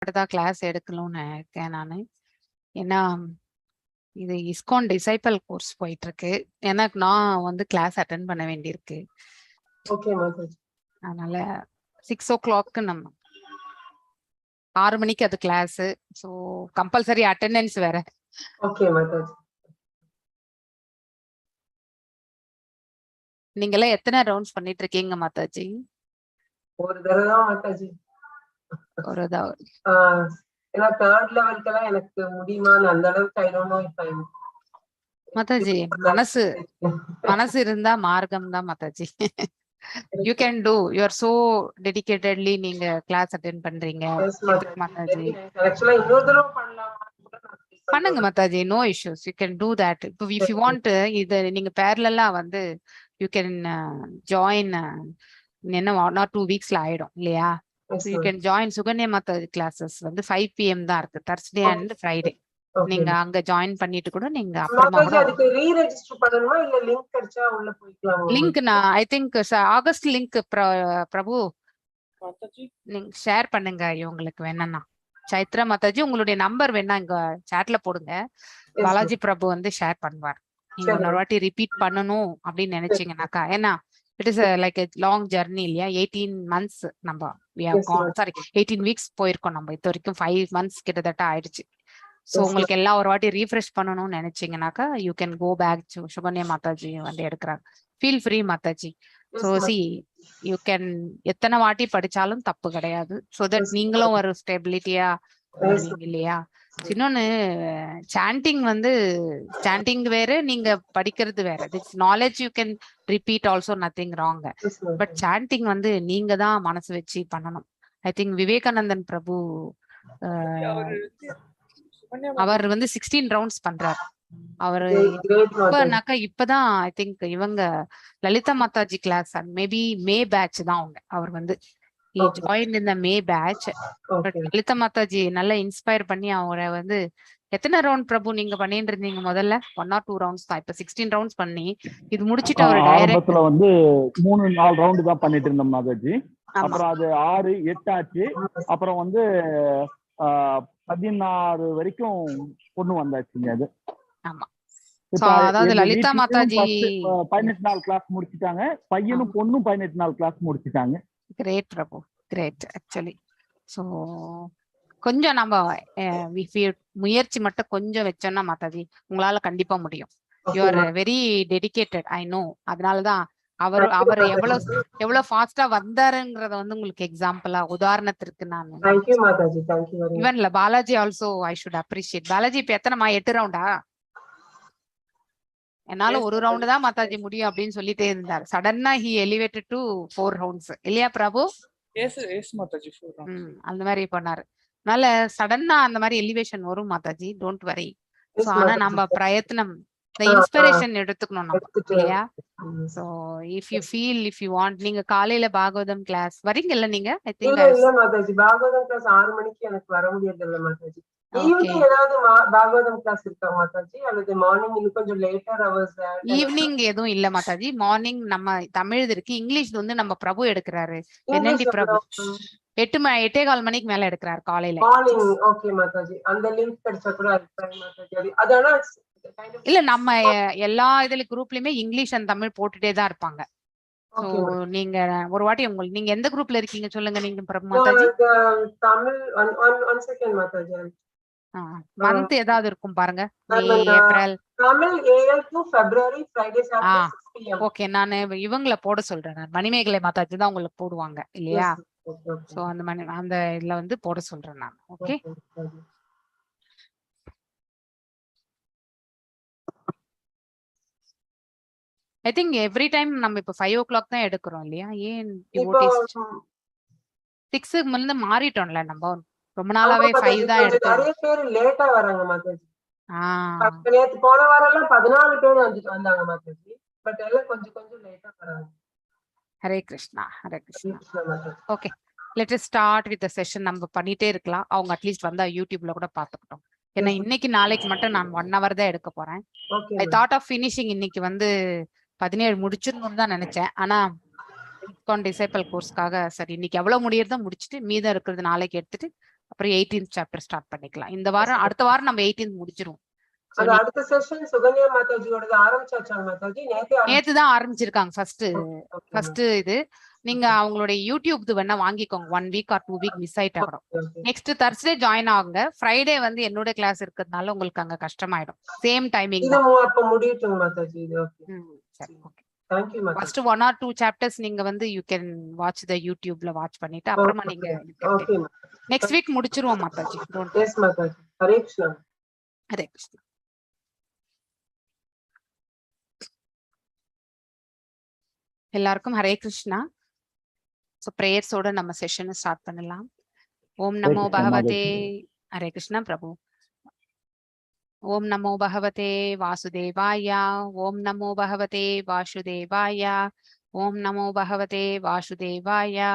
மட்டும் தான் கிளாஸ் எடுக்கணும்னு இருக்கேன் நான். ஏன்னா இது இஸ்கான் டிசைபிள் கோர்ஸ் போயிட்டு இருக்கு. எனக்கு நான் வந்து கிளாஸ் அட்டன் பண்ண வேண்டியிருக்கு. ஓகே மாதாஜி. அதனால 6 o'clock, நம்ம 6 மணிக்கு அது கிளாஸ். ஸோ கம்பல்சரி அட்டெண்டன்ஸ் வேற. ஓகே மாதாஜி. நீங்க எல்லாம் எத்தனை ரவுண்ட்ஸ் பண்ணிட்டு இருக்கீங்க மாதாஜி? ஒரு தடவை தான் மாதாஜி. ஒரு ஏன்னா தேர்ட் லெவலுக்கெல்லாம் எனக்கு முடியுமான்னு அந்த அளவுக்கு I don't know if I Mataji, மனசு மனசு இருந்தா மார்க்கம் தான் Mataji. You can do. You are so dedicatedly நீங்க கிளாஸ் அட்டென்ட் பண்றீங்க மாதாஜி. ஆக்சுவலா இன்னொரு தடவை பண்ணலாமான்னு கூட நான் feel பண்றேன். பண்ணுங்க Mataji, no issues, you can do that. இப்போ if you want, இது நீங்க பேரலலா வந்து you can join. என்ன, 1 ஆர் 2 வீக்ஸ்ல ஆயிடும் இல்லையா? Yes, you ma'am. Can join Sukanya Mataji classes வந்து 5 PM தான் இருக்கு, தர்ஸ்டே அண்ட் ஃப்ரைடே. நீங்க அங்க ஜாயின் பண்ணிட்டு கூட நீங்க அப்புறமா மாதாஜி, கூட அதுக்கு ரீ ரெஜிஸ்டர் பண்ணணுமா இல்ல லிங்க் கிடைச்சா உள்ள போய்க்கலாமா? லிங்க் நான் I think August link, பிரபு, மாதாஜி. நீங்க ஷேர் பண்ணுங்க இவங்களுக்கு வேணா. சைத்ரா மாதாஜி, உங்களுடைய நம்பர் வேணா இங்க சாட்ல போடுங்க. Yes, ma'am. Balaji பிரபு வந்து ஷேர் பண்ணுவார். நீங்க சரி. இன்னொரு வாட்டி ரிப்பீட் பண்ணணும் அப்படின்னு நினைச்சீங்கன்னாக்கா. ஏன்னா it is like long journey இல்லையா? 18 மந்த்ஸ் நம்ம we have Yes, ma'am. Sorry, 18 weeks போயிருக்கோம் நம்ம. இது வரைக்கும் 5 மந்த்ஸ் கிட்டத்தட்ட ஆயிடுச்சு. So ma'am. உங்களுக்கு எல்லாம் ஒரு வாட்டி ரீஃப்ரெஷ் பண்ணணும்னு நினைச்சீங்கன்னாக்கா you can go back. Sukanya Mataji வந்து எடுக்கிறாங்க. Feel free Mataji. Yes, so ma'am. C, you can, எத்தனை வாட்டி படிச்சாலும் தப்பு கிடையாது. ஸோ that நீங்களும் ஒரு ஸ்டெபிலிட்டியா வருவீங்க இல்லையா? இன்னொன்னு, சாண்டிங் வந்து சாண்டிங் வேற, நீங்க படிக்கிறது வேற. It's knowledge, you can repeat also, nothing wrong. Yes, ma'am. But chanting வந்து நீங்க தான் மனசு வச்சு பண்ணணும். I think Vivekanandan Prabhu அவரு வந்து சுகன்யா அவர் வந்து 16 ரவுண்ட்ஸ் பண்றாரு அவரு. Great, Mataji. இப்பனாக்கா இப்பதான் I think இவங்க லலிதா மாதாஜி கிளாஸ், மேபி மே பேட்ச் தான் அவங்க. அவர் வந்து join in the May batch, but Lalitha Mataji நல்லா இன்ஸ்பயர் பண்ணி அவரை வந்து, எத்தனை ரவுண்ட் பிரபு நீங்க பண்ணிட்டு இருந்தீங்க முதல்ல? 1 ஆர் 2 ரவுண்ட்ஸ் தான். இப்ப 16 ரவுண்ட்ஸ் பண்ணி இது முடிச்சிட்டு அவர் டைரக்ட் ஆரம்பத்துல வந்து மூணு நாலு ரவுண்டு தான் பண்ணிட்டு இருந்தோம் மாதாஜி. அப்புறம் அது ஆறு எட்டு ஆச்சு. அப்புறம் வந்து 16 வரைக்கும் கொண்டு வந்தாச்சுங்க அது. இப்ப So, அதாவது எங்க லலிதா வீட்லயும் மாதாஜி first, 18 நாள் கிளாஸ் முடிச்சிட்டாங்க. பையனும் பொண்ணும் 18 நாள் கிளாஸ் முடிச்சிட்டாங்க. கிரேட் பிரபு, கிரேட் ஆக்சுவலி. ஸோ கொஞ்சம் நம்ம if you முயற்சி மட்டும் கொஞ்சம் வச்சோம்னா மாதாஜி, உங்களால கண்டிப்பா முடியும். You are very dedicated, I know. அதனாலதான் அவர் Thank you, அவர் Mataji. எவ்வளவு எவ்வளவு ஃபாஸ்டா வந்தாருங்கிறத வந்து உங்களுக்கு எக்ஸாம்பிளா உதாரணத்திற்கு நான். Thank you, Mataji. Thank you very much. ஈவன்ல Balaji also I should appreciate. Balaji இப்ப எத்தனைமா? எட்டு ரவுண்டா? என்னால Yes, ஒரு மாதாஜி. ரவுண்டு தான் மாதாஜி முடியும் அப்படின்னு சொல்லிட்டே இருந்தார். சடனா he elevated to four rounds இல்லையா Prabhu? Yes Mataji, four rounds. ம், அந்த மாதிரி பண்ணாரு. அதனால சடனா அந்த மாதிரி எலிவேஷன் வரும் Mataji, don't worry. Yes, so ஆனா Mataji. நம்ம பிரயத்னம், இந்த இன்ஸ்பிரேஷன் எடுத்துக்கணும் நம்ம எடுத்துட்டு, இல்லையா? ம். So if you feel, if you want, நீங்க காலையில பாகவதம் கிளாஸ் வரீங்கல்ல நீங்க? I think இல்ல இல்ல மாதாஜி, பாகவதம் கிளாஸ் 6 மணிக்கு எனக்கு வர முடியறது இல்ல மாதாஜி. ஓகே. ஈவினிங் ஏதாவது பாகவதம் கிளாஸ் இருக்கா மாதாஜி? அல்லது மார்னிங் இன்னும் கொஞ்சம் லேட்டர் ஹவர்ஸ்? ஈவினிங் எதுவும் இல்ல மாதாஜி. மார்னிங் நம்ம தமிழ் இருக்கு. இங்கிலீஷ் வந்து நம்ம பிரபு எடுக்கிறாரு, என்என்டி பிரபு. 8 8.15 மணிக்கு மேல எடுக்கிறாரு காலையில. Morning okay Mataji. அந்த லிங்க் கிடைச்சா கூட அது try Mataji. அது ஆனா it's kind of இல்ல, நம்ம எல்லா இதுல குரூப்லயுமே இங்கிலீஷ் அண்ட் தமிழ் போட்டுட்டே தான் இருப்பாங்க. ஸோ நீங்க ஒரு வாட்டி உங்களுக்கு, நீங்க எந்த குரூப்ல இருக்கீங்க சொல்லுங்க நீங்க பிரபு Mataji. Tamil, one second Mataji. Month ஏதாவது இருக்கும் பாருங்க, மே, ஆமாங்க. April. Tamil AL to February, Friday, Saturday, 6 PM. Okay, நான் இவங்கள போட சொல்றேன். நான் மணிமேகலை மாதாஜி தான் உங்களுக்கு போடுவாங்க இல்லையா? சோ அந்த மணி அந்த இதுல வந்து போட சொல்றேன் நான். Okay. Okay Mataji. I think every time நம்ம இப்ப 5 ஓ கிளாக் தான் எடுக்கிறோம் இல்லையா? ஏன் இப்போ டிவோட்டிஸ் 6க்கு முன்ன மாறிட்டோம்ல நம்ம. ரொம்ப ஆமா நாளாவே மாதாஜி, 5 தான் கொஞ்சம் எடுத்தோம். நிறைய பேர் லேட்டா வராங்க மாதாஜி. நேத்து போன வாரம் எல்லாம் 14 பேர் வந்துட்டு வந்தாங்க மாதாஜி. பட் எல்லாம் கொஞ்சம் கொஞ்சம் லேட்டா வராங்க. Hare Krishna, Hare Krishna. Krishna Mataji. Okay, let start with session. நம்ம பண்ணிட்டே இருக்கலாம். அவங்க அட்லீஸ்ட் வந்தா யூடியூப்ல கூட பாத்துக்கிட்டோம். ஏன்னா இன்னைக்கு நாளைக்கு மட்டும் நான் 1 ஹவர் தான் எடுக்க போறேன். Okay I thought of finishing இன்னைக்கு வந்து 17 முடிச்சிடணும்னு தான் நினைச்சேன். ஆனா டிசைபிள் கோர்ஸ்க்காக சரி இன்னைக்கு எவ்வளவு முடியுறதோ முடிச்சுட்டு மீதம் இருக்கிறது நாளைக்கு எடுத்துட்டு அப்புறம் 18th chapter start பண்ணிக்கலாம். இந்த வாரம், அடுத்த வாரம் நம்ம 18th முடிச்சிருவோம். So, அந்த அடுத்த செஷன் சுகன்யா மாதாஜியோடது ஆரம்பிச்சாச்சாங்க மாதாஜி? நேத்தே. நேத்து தான் ஆரம்பிச்சிருக்காங்க ஃபர்ஸ்ட். Okay. First இது நீங்க அவங்களுடைய யூடியூப் இது வேணா வாங்கிக்கோங்க. 1 வீக் ஆர் 2 வீக் மிஸ் ஆயிட்டா கூட. நெக்ஸ்ட் தர்ஸ்டே ஜாயின் ஆகுங்க. ஃப்ரைடே வந்து என்னோட கிளாஸ் இருக்கிறதுனால உங்களுக்கு அங்க கஷ்டமாயிடும். சேம் டைமிங் இது தான். அப்ப முடியட்டும் மாதாஜி இது. ஓகே. சரி, okay. Thank you Mataji. First 1 R 2 chapters நீங்க வந்து you can watch the யூடியூப்ல வாட்ச் பண்ணிட்டு அப்புறமா நீங்க ஓகே. நெக்ஸ்ட் வீக் முடிச்சிருவோம் Mataji. Don't. S Mataji, Hare Krishna. Hare Krishna. எல்லாருக்கும் ஹரே கிருஷ்ணா. ஸோ ப்ரேயர்ஸோட நம்ம செஷனை ஸ்டார்ட் பண்ணலாம். ஓம் நமோ கிருஷ்ணா பகவதே. மாதாஜி. ஹரே கிருஷ்ணா பிரபு. ஓம் நமோ பகவதே வாசுதேவாய. ஓம் நமோ பகவதே வாசுதேவாய. ஓம் நமோ பகவதே வாசுதேவாய.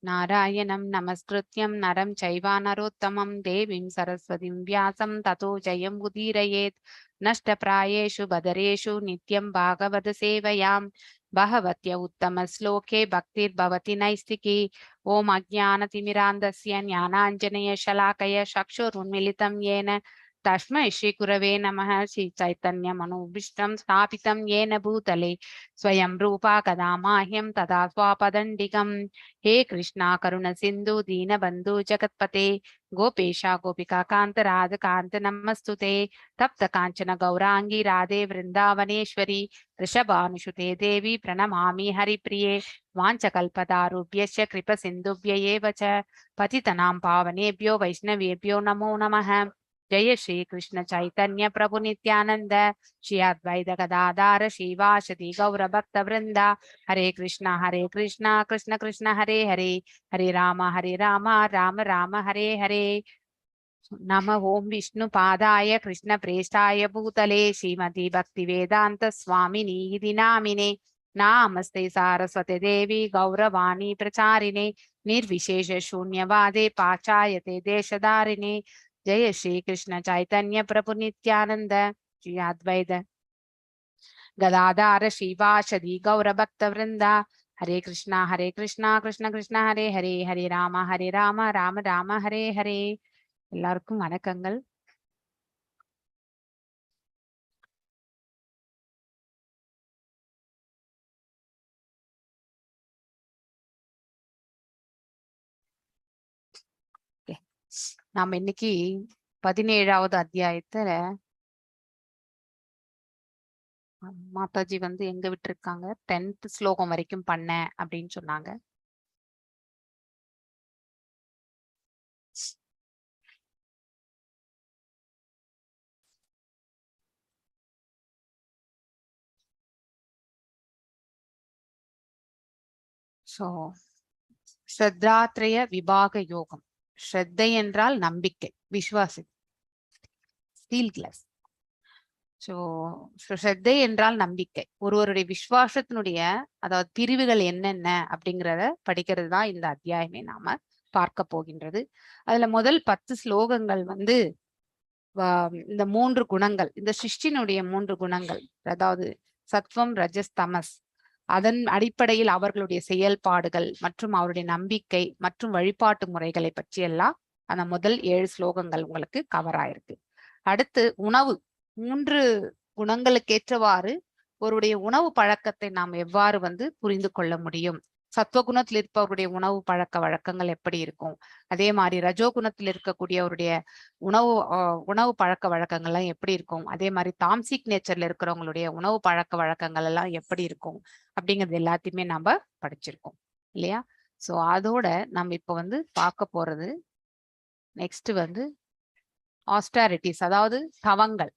நாராயணம் நமஸ்கிருத்யம் நரம் சைவ நரோத்தமம் தேவீம் சரஸ்வதிம் வியாசம் ததோ ஜெயம் உதீரயேத். நஷ்டபிராயேஷு பதரேஷு நித்யம் பாகவத சேவையாம் பகவத்ய உத்தம ஸ்லோகே பக்திர்பவதி நைஸ்திகி. ஓம் அஜ்ஞானதிமிராந்தஸ்ய ஞானாஞ்சனய ஷலாக்கய சக்ஷுருன்மிலிதம் येन तस्मै श्रीगुरवे नमः. श्री चैतन्य मनोभीष्टं स्थापितं येन भूतले स्वयं रूपा कदा माह्यं तदा स्वापदण्डिकं. हे कृष्णा करुण सिन्धु दीनबन्धु जगत्पते गोपेशा गोपिका कान्त राधकान्त नमस्तुते. तप्त काञ्चन गौराङ्गी राधे वृन्दावनेश्वरी वृषभानुसुते देवी प्रणमामि हरिप्रिये. वाञ्छकल्पतरुभ्यश्च कृपसिन्धुभ्य एव च पतितानां पावनेभ्यो वैष्णवेभ्यो नमो नमः. जय श्री कृष्ण चैतन्य प्रभु नित्यानंद श्री अद्वैत गदाधार श्रीवासादि गौर भक्त वृंद. हरे कृष्णा हरे कृष्णा कृष्ण कृष्ण हरे हरे, हरे राम हरे राम राम राम हरे हरे. नम ॐ विष्णुपादाय कृष्णप्रेष्ठाय भूतले श्रीमति भक्तिवेदान्त स्वामिनि इति नामिने. नमस्ते सारस्वती देवी गौरवाणी प्रचारिणे निर्विशेष शून्यवादे पाश्चात्य देशतारिणे. जय श्री कृष्ण चैतन्य प्रभु नित्यानंद श्री अद्वैत गदाधार श्रीवासादि गौर भक्त वृंद. हरे कृष्णा हरे कृष्णा कृष्ण कृष्ण हरे हरे, हरे राम हरे राम ராம ராம ஹரே ஹரே. எல்லாருக்கும் வணக்கங்கள். Okay. நாம இன்னைக்கு 17வது அத்தியாயத்துல மாதாஜி வந்து எங்க விட்டுருக்காங்க, 10th ஸ்லோகம் வரைக்கும் பண்ணேன் அப்படின்னு சொன்னாங்க. ஸோ ஸ்ரத்தாத்ரய விபாக யோகம். ஸ்ரத்தை என்றால் நம்பிக்கை, விசுவாசி, ஸ்டீல் கிளாஸ். ஸோ ஸ்ரத்தை என்றால் நம்பிக்கை. ஒருவருடைய விசுவாசத்தினுடைய அதாவது பிரிவுகள் என்னென்ன அப்படிங்கிறத படிக்கிறது தான் இந்த அத்தியாயமே நாம பார்க்க போகின்றது. அதுல முதல் 10 ஸ்லோகங்கள் வந்து இந்த 3 குணங்கள், இந்த சிருஷ்டினுடைய 3 குணங்கள், அதாவது சத்வம், ரஜஸ், தமஸ், அதன் அடிப்படையில் அவர்களுடைய செயல்பாடுகள் மற்றும் அவருடைய நம்பிக்கை மற்றும் வழிபாட்டு முறைகளை பற்றி எல்லாம் அந்த முதல் 7 ஸ்லோகங்கள் உங்களுக்கு கவர் ஆயிருக்கு. அடுத்து உணவு, 3 குணங்களுக்கேற்றவாறு ஒருவருடைய உணவு பழக்கத்தை நாம் எவ்வாறு வந்து புரிந்து கொள்ள முடியும், சத்வகுணத்தில் இருப்பவருடைய உணவு பழக்க வழக்கங்கள் எப்படி இருக்கும், அதே மாதிரி ரஜோகுணத்தில் இருக்கக்கூடியவருடைய உணவு பழக்க வழக்கங்கள்லாம் எப்படி இருக்கும், அதே மாதிரி தாம்சிக் நேச்சர்ல இருக்கிறவங்களுடைய உணவு பழக்க வழக்கங்கள் எல்லாம் எப்படி இருக்கும் அப்படிங்கிறது எல்லாத்தையுமே நம்ம படிச்சிருக்கோம் இல்லையா? ஸோ அதோட நம்ம இப்ப வந்து பார்க்க போறது நெக்ஸ்ட் வந்து ஆஸ்டாரிட்டிஸ், அதாவது தவங்கள்,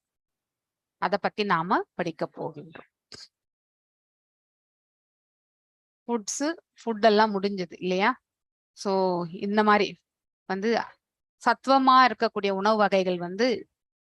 அதை பத்தி நாம படிக்க போகின்றோம். ஃபுட் எல்லாம் முடிஞ்சது இல்லையா? ஸோ இந்த மாதிரி வந்து சத்துவமா இருக்கக்கூடிய உணவு வகைகள் வந்து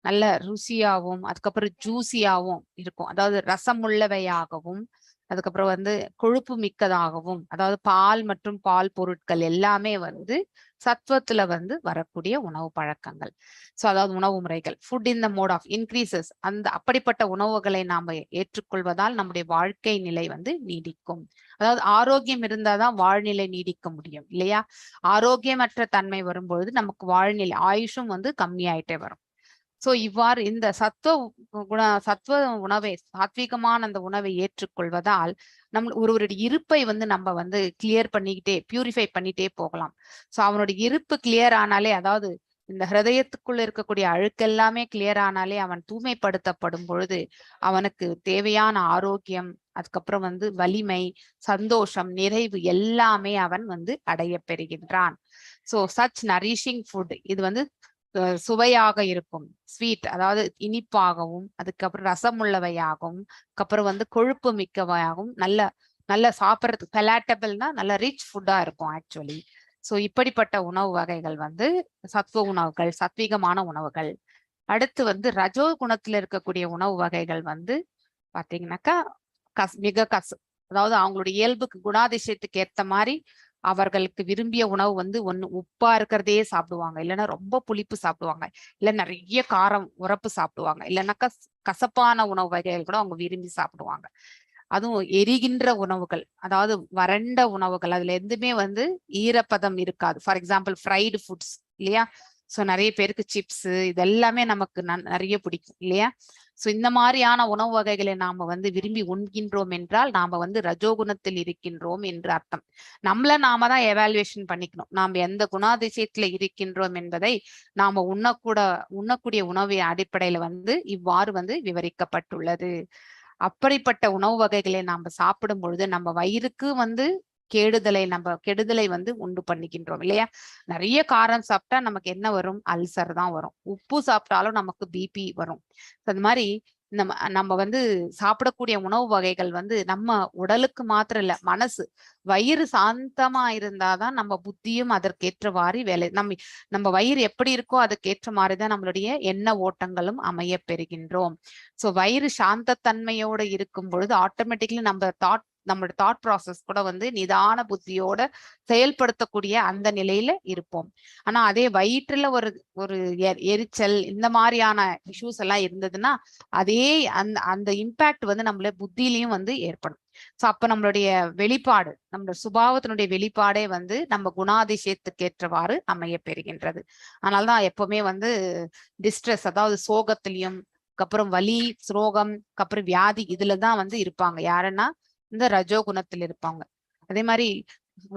நல்ல ருசியாகவும் அதுக்கப்புறம் ஜூசியாகவும் இருக்கும். அதாவது ரசமுள்ளவையாகவும் அதுக்கப்புறம் வந்து கொழுப்பு மிக்கதாகவும், அதாவது பால் மற்றும் பால் பொருட்கள் எல்லாமே வந்து சத்வத்துல வந்து வரக்கூடிய உணவு பழக்கங்கள். ஸோ அதாவது உணவு முறைகள், food in the mode of increases, அந்த அப்படிப்பட்ட உணவுகளை நாம ஏற்றுக்கொள்வதால் நம்முடைய வாழ்க்கை நிலை வந்து நீடிக்கும். அதாவது ஆரோக்கியம் இருந்தாதான் வாழ்நிலை நீடிக்க முடியும் இல்லையா? ஆரோக்கியமற்ற தன்மை வரும்பொழுது நமக்கு வாழ்நிலை ஆயுஷும் வந்து கம்மியாயிட்டே வரும். சோ இவ்வாறு இந்த சத்துவ உணவை, சாத்வீகமான அந்த உணவை ஏற்றுக்கொள்வதால் நம் ஒருவருடைய இருப்பை வந்து நம்ம வந்து கிளியர் பண்ணிக்கிட்டே, பியூரிஃபை பண்ணிட்டே போகலாம். சோ அவனுடைய இருப்பு கிளியர் ஆனாலே, அதாவது இந்த ஹிருதயத்துக்குள்ள இருக்கக்கூடிய அழுக்கெல்லாமே கிளியர் ஆனாலே அவன் தூய்மைப்படுத்தப்படும் பொழுது அவனுக்கு தேவையான ஆரோக்கியம், அதுக்கப்புறம் வந்து வலிமை, சந்தோஷம், நிறைவு எல்லாமே அவன் வந்து அடைய பெறுகின்றான். சோ சச் நரிஷிங் ஃபுட், இது வந்து சுவையாக இருக்கும், ஸ்வீட் அதாவது இனிப்பாகவும், அதுக்கப்புறம் ரசமுள்ளவையாகவும், அதுக்கப்புறம் வந்து கொழுப்பு மிக்கவையாகவும், நல்ல நல்ல சாப்பிட்றதுக்கு பெலாட்டபிள்னா நல்ல ரிச் ஃபுட்டா இருக்கும் ஆக்சுவலி. ஸோ இப்படிப்பட்ட உணவு வகைகள் வந்து சத்துவ உணவுகள், சத்வீகமான உணவுகள். அடுத்து வந்து ரஜோ குணத்துல இருக்கக்கூடிய உணவு வகைகள் வந்து பாத்தீங்கன்னாக்கா மிக அதாவது அவங்களுடைய இயல்புக்கு குணாதிசயத்துக்கு ஏத்த மாதிரி அவர்களுக்கு விரும்பிய உணவு வந்து ஒண்ணு உப்பா இருக்கிறதே சாப்பிடுவாங்க, இல்லைன்னா ரொம்ப புளிப்பு சாப்பிடுவாங்க, இல்ல நிறைய காரம் உரப்பு சாப்பிடுவாங்க, இல்லைன்னாக்கா கசப்பான உணவு வகைகள் கூட அவங்க விரும்பி சாப்பிடுவாங்க. அதுவும் எரிகின்ற உணவுகள், அதாவது வறண்ட உணவுகள், அதுல எதுவுமே வந்து ஈரப்பதம் இருக்காது. ஃபார் எக்ஸாம்பிள் ஃப்ரைடு ஃபுட்ஸ் இல்லையா? ஸோ நிறைய பேருக்கு சிப்ஸ் இதெல்லாமே நமக்கு நிறைய பிடிக்கும் இல்லையா? ஸோ இந்த மாதிரியான உணவு வகைகளை நாம வந்து விரும்பி உண்கின்றோம் என்றால் நாம வந்து ரஜோகுணத்தில் இருக்கின்றோம் என்று அர்த்தம். நம்மள நாம தான் எவாலுவேஷன் பண்ணிக்கணும். நாம எந்த குணாதிசயத்துல இருக்கின்றோம் என்பதை நாம உண்ணக்கூடிய உணவின் அடிப்படையில வந்து இவ்வாறு வந்து விவரிக்கப்பட்டுள்ளது. அப்படிப்பட்ட உணவு வகைகளை நாம சாப்பிடும் பொழுது நம்ம வயிறுக்கு வந்து கேடுதலை, நம்ம கெடுதலை வந்து உண்டு பண்ணிக்கின்றோம் இல்லையா? நிறைய காரம் சாப்பிட்டா நமக்கு என்ன வரும்? அல்சர் தான் வரும். உப்பு சாப்பிட்டாலும் நமக்கு பிபி வரும். அந்த மாதிரி நம்ம வந்து சாப்பிடக்கூடிய உணவு வகைகள் வந்து நம்ம உடலுக்கு மாத்திரம் இல்ல, மனசு வயிறு சாந்தமா இருந்தாதான் நம்ம புத்தியும் அதற்கேற்றவாறு வேலை, நம்ம வயிறு எப்படி இருக்கோ அதுக்கேற்ற மாதிரிதான் நம்மளுடைய எண்ண ஓட்டங்களும் அமைய பெறுகின்றோம். ஸோ வயிறு சாந்தத்தன்மையோடு இருக்கும் பொழுது ஆட்டோமேட்டிக்கலி நம்மளோட தாட் ப்ராசஸ் கூட வந்து நிதான புத்தியோட செயல்படுத்தக்கூடிய அந்த நிலையில இருப்போம். ஆனா அதே வயிற்றுல ஒரு ஒரு எரிச்சல் இந்த மாதிரியான இஷ்யூஸ் எல்லாம் இருந்ததுன்னா அதே அந்த இம்பாக்ட் வந்து நம்மள புத்தியிலையும் வந்து ஏற்படும். ஸோ அப்ப நம்மளுடைய வெளிப்பாடு, நம்மளோட சுபாவத்தினுடைய வெளிப்பாடே வந்து நம்ம குணாதிசயத்துக்கு ஏற்றவாறு அமைய பெறுகின்றது. அதனாலதான் எப்பவுமே வந்து டிஸ்ட்ரெஸ், அதாவது சோகத்திலையும், அதுக்கப்புறம் வலி, சோகம், அதுக்கப்புறம் வியாதி, இதுலதான் வந்து இருப்பாங்க. யாருன்னா இந்த ரஜோ குணத்தில் இருப்பாங்க. அதே மாதிரி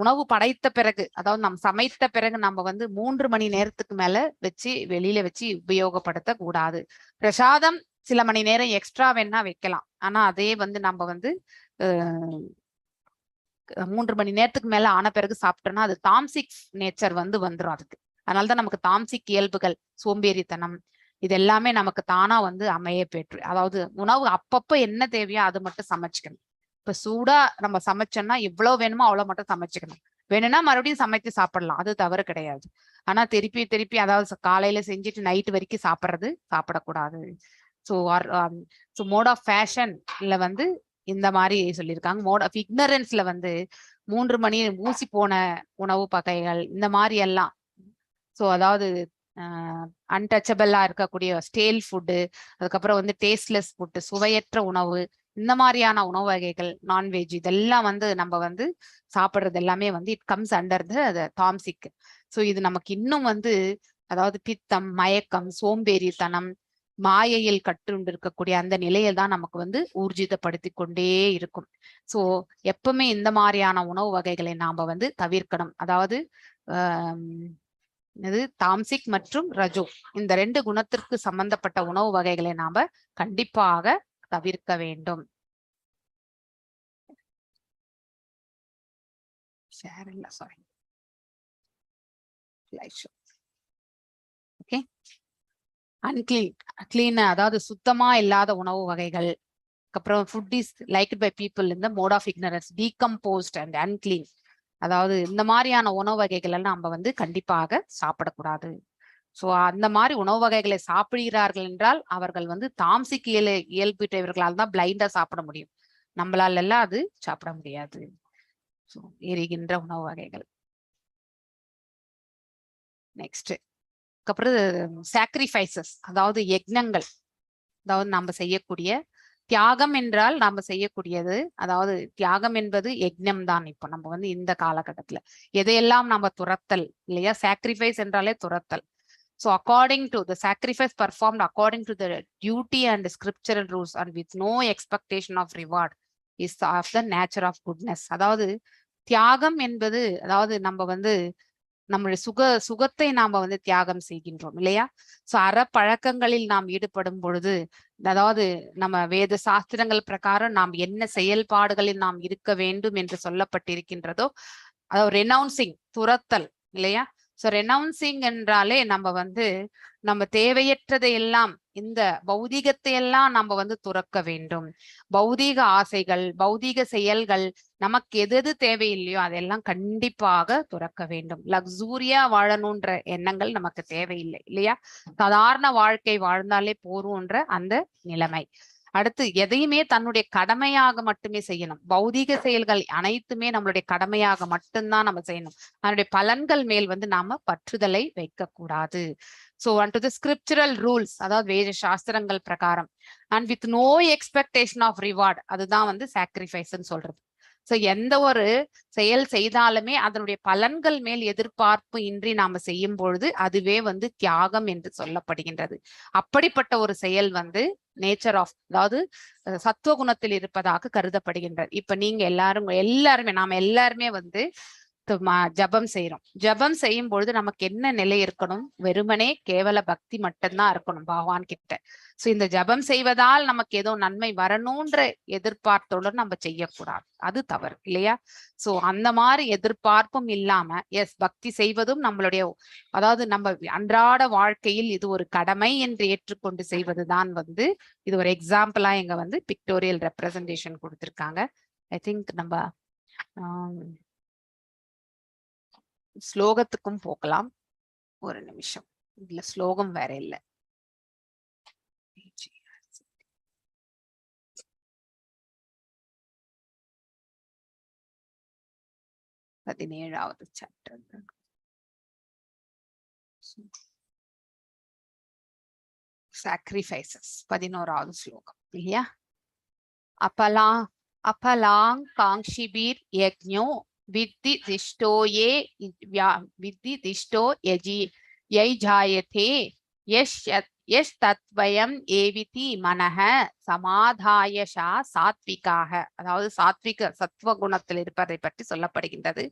உணவு படைத்த பிறகு, அதாவது நாம் சமைத்த பிறகு நம்ம வந்து 3 மணி நேரத்துக்கு மேல வச்சு வெளியில வச்சு உபயோகப்படுத்த கூடாது. பிரசாதம் சில மணி நேரம் எக்ஸ்ட்ரா வேணா வைக்கலாம். ஆனா அதே வந்து நம்ம வந்து 3 மணி நேரத்துக்கு மேல ஆன பிறகு சாப்பிட்டோம்னா அது தாம்சிக் நேச்சர் வந்து வந்துரும் அதுக்கு. அதனாலதான் நமக்கு தாம்சிக் இயல்புகள், சோம்பேறித்தனம், இது எல்லாமே நமக்கு தானா வந்து அமைய பெற்று, அதாவது உணவு அப்பப்ப என்ன தேவையோ அது மட்டும் சமைச்சுக்கணும். இப்ப சூடா நம்ம சமைச்சோம்னா எவ்வளவு வேணுமோ அவ்வளவு மட்டும் சமைச்சுக்கணும். வேணும்னா மறுபடியும் சமைச்சு சாப்பிடலாம், அது தவறு கிடையாது. ஆனா திருப்பி திருப்பி அதாவது காலையில செஞ்சுட்டு நைட்டு வரைக்கும் சாப்பிடுறது சாப்பிடக்கூடாது. ஸோ மோட் ஆஃப் ஃபேஷன்ல வந்து இந்த மாதிரி சொல்லியிருக்காங்க. மோட் ஆஃப் இக்னரன்ஸ்ல வந்து 3 மணி ஊசி போன உணவு வகைகள் இந்த மாதிரி எல்லாம். ஸோ அதாவது அன்டச்சபிளா இருக்கக்கூடிய ஸ்டேல் ஃபுட்டு, அதுக்கப்புறம் வந்து டேஸ்ட்லெஸ் ஃபுட்டு, சுவையற்ற உணவு, இந்த மாதிரியான உணவு வகைகள், நான்வெஜ், இதெல்லாம் வந்து நம்ம வந்து சாப்பிடுறது எல்லாமே வந்து it comes under the tamasic. So இது நமக்கு இன்னும் வந்து அதாவது பித்தம், மயக்கம், சோம்பேறித்தனம், மாயையில் கட்டுண்டு இருக்கக்கூடிய அந்த நிலையை தான் நமக்கு வந்து ஊர்ஜிதப்படுத்தி கொண்டே இருக்கும். ஸோ எப்பவுமே இந்த மாதிரியான உணவு வகைகளை நாம வந்து தவிர்க்கணும். அதாவது இது தாம்சிக் மற்றும் ரஜோ இந்த 2 குணத்திற்கு சம்பந்தப்பட்ட உணவு வகைகளை நாம கண்டிப்பாக தவிர்க்க வேண்டும். ஷேர் இல்ல, சாரி, ஓகே. அன்கிளீன், கிளீன் அதாவது சுத்தமா இல்லாத உணவு வகைகள். அதுக்கப்புறம் food is liked by people இந்த mode of ignorance, decomposed and unclean, அதாவது இந்த மாதிரியான உணவு வகைகள் எல்லாம் நம்ம வந்து கண்டிப்பாக சாப்பிடக்கூடாது. ஸோ அந்த மாதிரி உணவு வகைகளை சாப்பிடுகிறார்கள் என்றால் அவர்கள் வந்து தாம்சிக் இயல்புடையவர்களால் தான் பிளைண்டா சாப்பிட முடியும். நம்மளால எல்லாம் அது சாப்பிட முடியாது. ஸோ எரிகின்ற உணவு வகைகள். நெக்ஸ்ட், அதுக்கப்புறம் சாக்ரிஃபைசஸ், அதாவது யக்ஞங்கள். அதாவது நாம செய்யக்கூடிய தியாகம் என்றால் நாம செய்யக்கூடியது, அதாவது தியாகம் என்பது யக்ஞம் தான். இப்போ நம்ம வந்து இந்த காலகட்டத்துல எதையெல்லாம் நாம துரத்தல் இல்லையா? சாக்ரிஃபைஸ் என்றாலே துரத்தல். So according to the sacrifice performed according to the duty and scriptural rules and with no expectation of reward is of the nature of goodness. அதாவது தியாகம் என்பது, அதாவது நம்ம வந்து நம்மளுடைய சுகத்தை நாம வந்து தியாகம் செய்கின்றோம் இல்லையா? சோ அறப்பழக்கங்களில் நாம் ஈடுபடும் பொழுது, அதாவது நம்ம வேத சாஸ்திரங்கள் பிரகாரம் நாம் என்ன செயல்பாடுகளில் நாம் இருக்க வேண்டும் என்று சொல்லப்பட்டிருக்கின்றதோ, அதாவது ரெனவுன்சிங், துரத்தல் இல்லையா? சோ ரெனவுன்சிங் என்றாலே நம்ம வந்து நம்ம தேவையற்றதை எல்லாம், இந்த பௌதீகத்தை எல்லாம் நம்ம வந்து துறக்க வேண்டும். பௌதீக ஆசைகள், பௌதீக செயல்கள், நமக்கு எது எது தேவையில்லையோ அதெல்லாம் கண்டிப்பாக துறக்க வேண்டும். லக்ஸூரியா வாழணுன்ற எண்ணங்கள் நமக்கு தேவையில்லை இல்லையா? சாதாரண வாழ்க்கை வாழ்ந்தாலே போரும்ன்ற அந்த நிலைமை. அடுத்து எதையுமே தன்னுடைய கடமையாக மட்டுமே செய்யணும். பௌதீக செயல்கள் அனைத்துமே நம்மளுடைய கடமையாக மட்டும்தான் நம்ம செய்யணும். அதனுடைய பலன்கள் மேல் வந்து நாம பற்றுதலை வைக்க கூடாது. So and to the scriptural rules, அதாவது வேத சாஸ்திரங்கள் பிரகாரம், and with no expectation of reward, அதுதான் வந்து சாக்ரிஃபைஸ்ன்னு சொல்றது. ஸோ எந்த ஒரு செயல் செய்தாலுமே அதனுடைய பலன்கள் மேல் எதிர்பார்ப்பு இன்றி நாம செய்யும் பொழுது அதுவே வந்து தியாகம் என்று சொல்லப்படுகின்றது. அப்படிப்பட்ட ஒரு செயல் வந்து நேச்சர் ஆஃப், அதாவது சத்துவ குணத்தில் இருப்பதாக கருதப்படுகின்றது. இப்ப நீங்க எல்லாரும், எல்லாருமே, நாம எல்லாருமே வந்து ஜபம் செய்யறோம். ஜபம் செய்யும் பொழுது நமக்கு என்ன நிலை இருக்கணும்? வெறுமனே கேவல பக்தி மட்டும்தான் இருக்கணும் பகவான் கிட்ட. சோ இந்த ஜபம் செய்வதால் நமக்கு ஏதோ நன்மை வரணும்ன்ற எதிர்பார்த்தோட நம்ம செய்யக்கூடாது, அது தவறு இல்லையா? சோ அந்த மாதிரி எதிர்பார்ப்பும் இல்லாம, எஸ், பக்தி செய்வதும் நம்மளுடைய, அதாவது நம்ம அன்றாட வாழ்க்கையில் இது ஒரு கடமை என்று ஏற்றுக்கொண்டு செய்வதுதான் வந்து இது ஒரு எக்ஸாம்பிளா இங்க வந்து பிக்டோரியல் ரெப்ரசன்டேஷன் கொடுத்திருக்காங்க. I think நம்ம ஸ்லோகத்துக்கும் போகலாம். ஒரு நிமிஷம், இதுல ஸ்லோகம் வேற இல்ல. 17வது சாப்டர், சாக்ரிஃபைசஸ், 11வது ஸ்லோகம் இல்லையா? அபலாங் காங்ஷிபீர் யக்ஞோ வித்தி திஷ்டோ ஏ வித்தி திஷ்டோ யஜி யைஜாயதே யஷ் யஷ் தத்வயம் ஏவிதி மனஹ சமாதாயஷா சாத்விகாக. அதாவது சாத்விக சத்துவ குணத்தில் இருப்பதை பற்றி சொல்லப்படுகின்றது.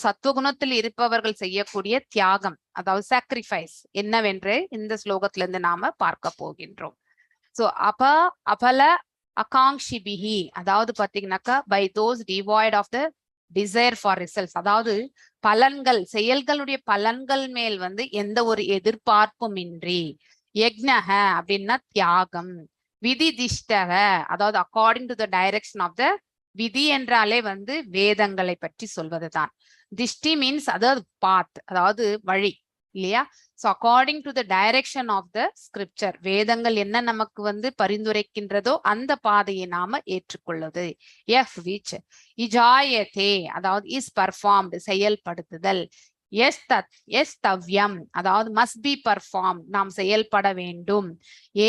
சத்துவகுணத்தில் இருப்பவர்கள் செய்யக்கூடிய தியாகம், அதாவது சாக்ரிஃபைஸ் என்னவென்று இந்த ஸ்லோகத்திலிருந்து நாம பார்க்க போகின்றோம். சோ அபல அகாங்ஷிபிஹி, அதாவது பாத்தீங்கன்னாக்கா by those devoid of the desire for results, அதாவது பலன்கள், செயல்களுடைய பலன்கள் மேல் வந்து எந்த ஒரு எதிர்பார்ப்பும் இன்றி. யக்ஞக அப்படின்னா தியாகம். விதி திஷ்டக, அதாவது according to the direction of the விதி என்றாலே வந்து வேதங்களை பற்றி சொல்வதுதான். திஷ்டி மீன்ஸ் அதாவது பாத், அதாவது வழி இல்லையா? So according to the direction of the scripture, வேதங்கள் என்ன நமக்கு வந்து பரிந்துரைக்கின்றதோ அந்த பாதையை நாம ஏற்றுக்கொள்வது. எஃப் which இஜாயதே, அதாவது is performed, செயல்படுத்துதல். எஸ் தத் எஸ் தவ்யம், அதாவது மஸ்ட் பி பர்ஃபார்ம், நாம் செயல்பட வேண்டும்.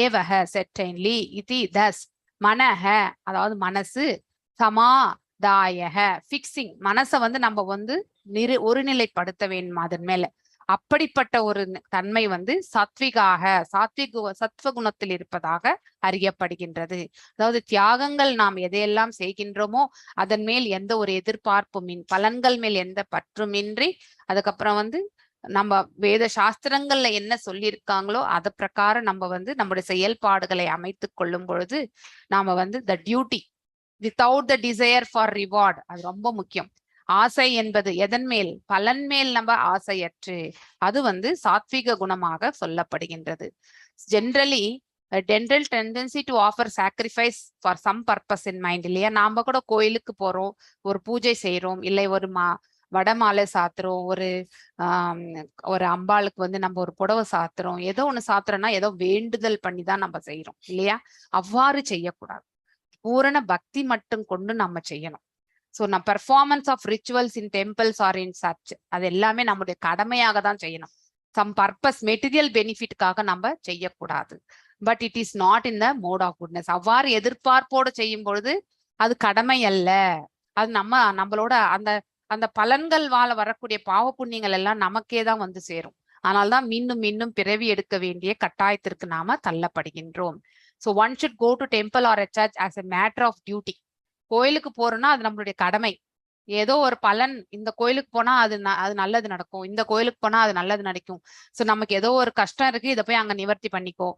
ஏவக செர்டைன்லி, இதி தஸ் மனஹ, அதாவது மனசு, சமாதாயக ஃபிக்ஸிங், மனசை வந்து நம்ம வந்து ஒருநிலைப்படுத்த வேண்டும் அதன் மேல. அப்படிப்பட்ட ஒரு தன்மை வந்து சாத்விகாக சத்வகுணத்தில் இருப்பதாக அறியப்படுகின்றது. அதாவது தியாகங்கள் நாம் எதையெல்லாம் செய்கின்றோமோ அதன் மேல் எந்த ஒரு எதிர்பார்ப்பும் பலன்கள் மேல் எந்த பற்றுமின்றி, அதுக்கப்புறம் வந்து நம்ம வேத சாஸ்திரங்கள்ல என்ன சொல்லியிருக்காங்களோ அது பிரகாரம் நம்ம வந்து நம்முடைய செயல்பாடுகளை அமைத்து கொள்ளும் பொழுது நாம வந்து the duty without the desire for reward, அது ரொம்ப முக்கியம். ஆசை என்பது எதன் மேல்? பலன் மேல் நம்ம ஆசையற்று, அது வந்து சாத்விக குணமாக சொல்லப்படுகின்றது. Generally general tendency to offer sacrifice for some purpose in mind இல்லையா? நாம கூட கோயிலுக்கு போறோம், ஒரு பூஜை செய்யறோம், இல்லை ஒரு வடமாலை சாத்துறோம், ஒரு அம்பாளுக்கு வந்து நம்ம ஒரு புடவை சாத்துறோம், ஏதோ ஒண்ணு சாத்துறோம்னா ஏதோ வேண்டுதல் பண்ணி தான் நம்ம செய்யறோம் இல்லையா? அவ்வாறு செய்யக்கூடாது. பூரண பக்தி மட்டும் கொண்டு நம்ம செய்யணும். ஸோ நம்ம performance of rituals in temples or in church, அது எல்லாமே நம்முடைய கடமையாக தான் செய்யணும். சம் பர்பஸ், மெட்டீரியல் பெனிஃபிட்காக நம்ம செய்யக்கூடாது. But it is not in the mode of goodness. அவ்வாறு எதிர்பார்ப்போடு செய்யும் பொழுது அது கடமை அல்ல. அது நம்மளோட அந்த அந்த பலன்கள் வாழ வரக்கூடிய பாவ புண்ணியங்கள் எல்லாம் நமக்கே தான் வந்து சேரும். அதனால்தான் மீண்டும் மீண்டும் பிறவி எடுக்க வேண்டிய கட்டாயத்திற்கு நாம தள்ளப்படுகின்றோம். So one should go to temple or a church as a matter of duty. கோயிலுக்கு போறோம்னா அது நம்மளுடைய கடமை. ஏதோ ஒரு பலன், இந்த கோயிலுக்கு போனா அது நல்லது நடக்கும், இந்த கோயிலுக்கு போனா அது நல்லது நடக்கும், சோ நமக்கு ஏதோ ஒரு கஷ்டம் இருக்கு, இதை போய் அங்க நிவர்த்தி பண்ணிக்கோ,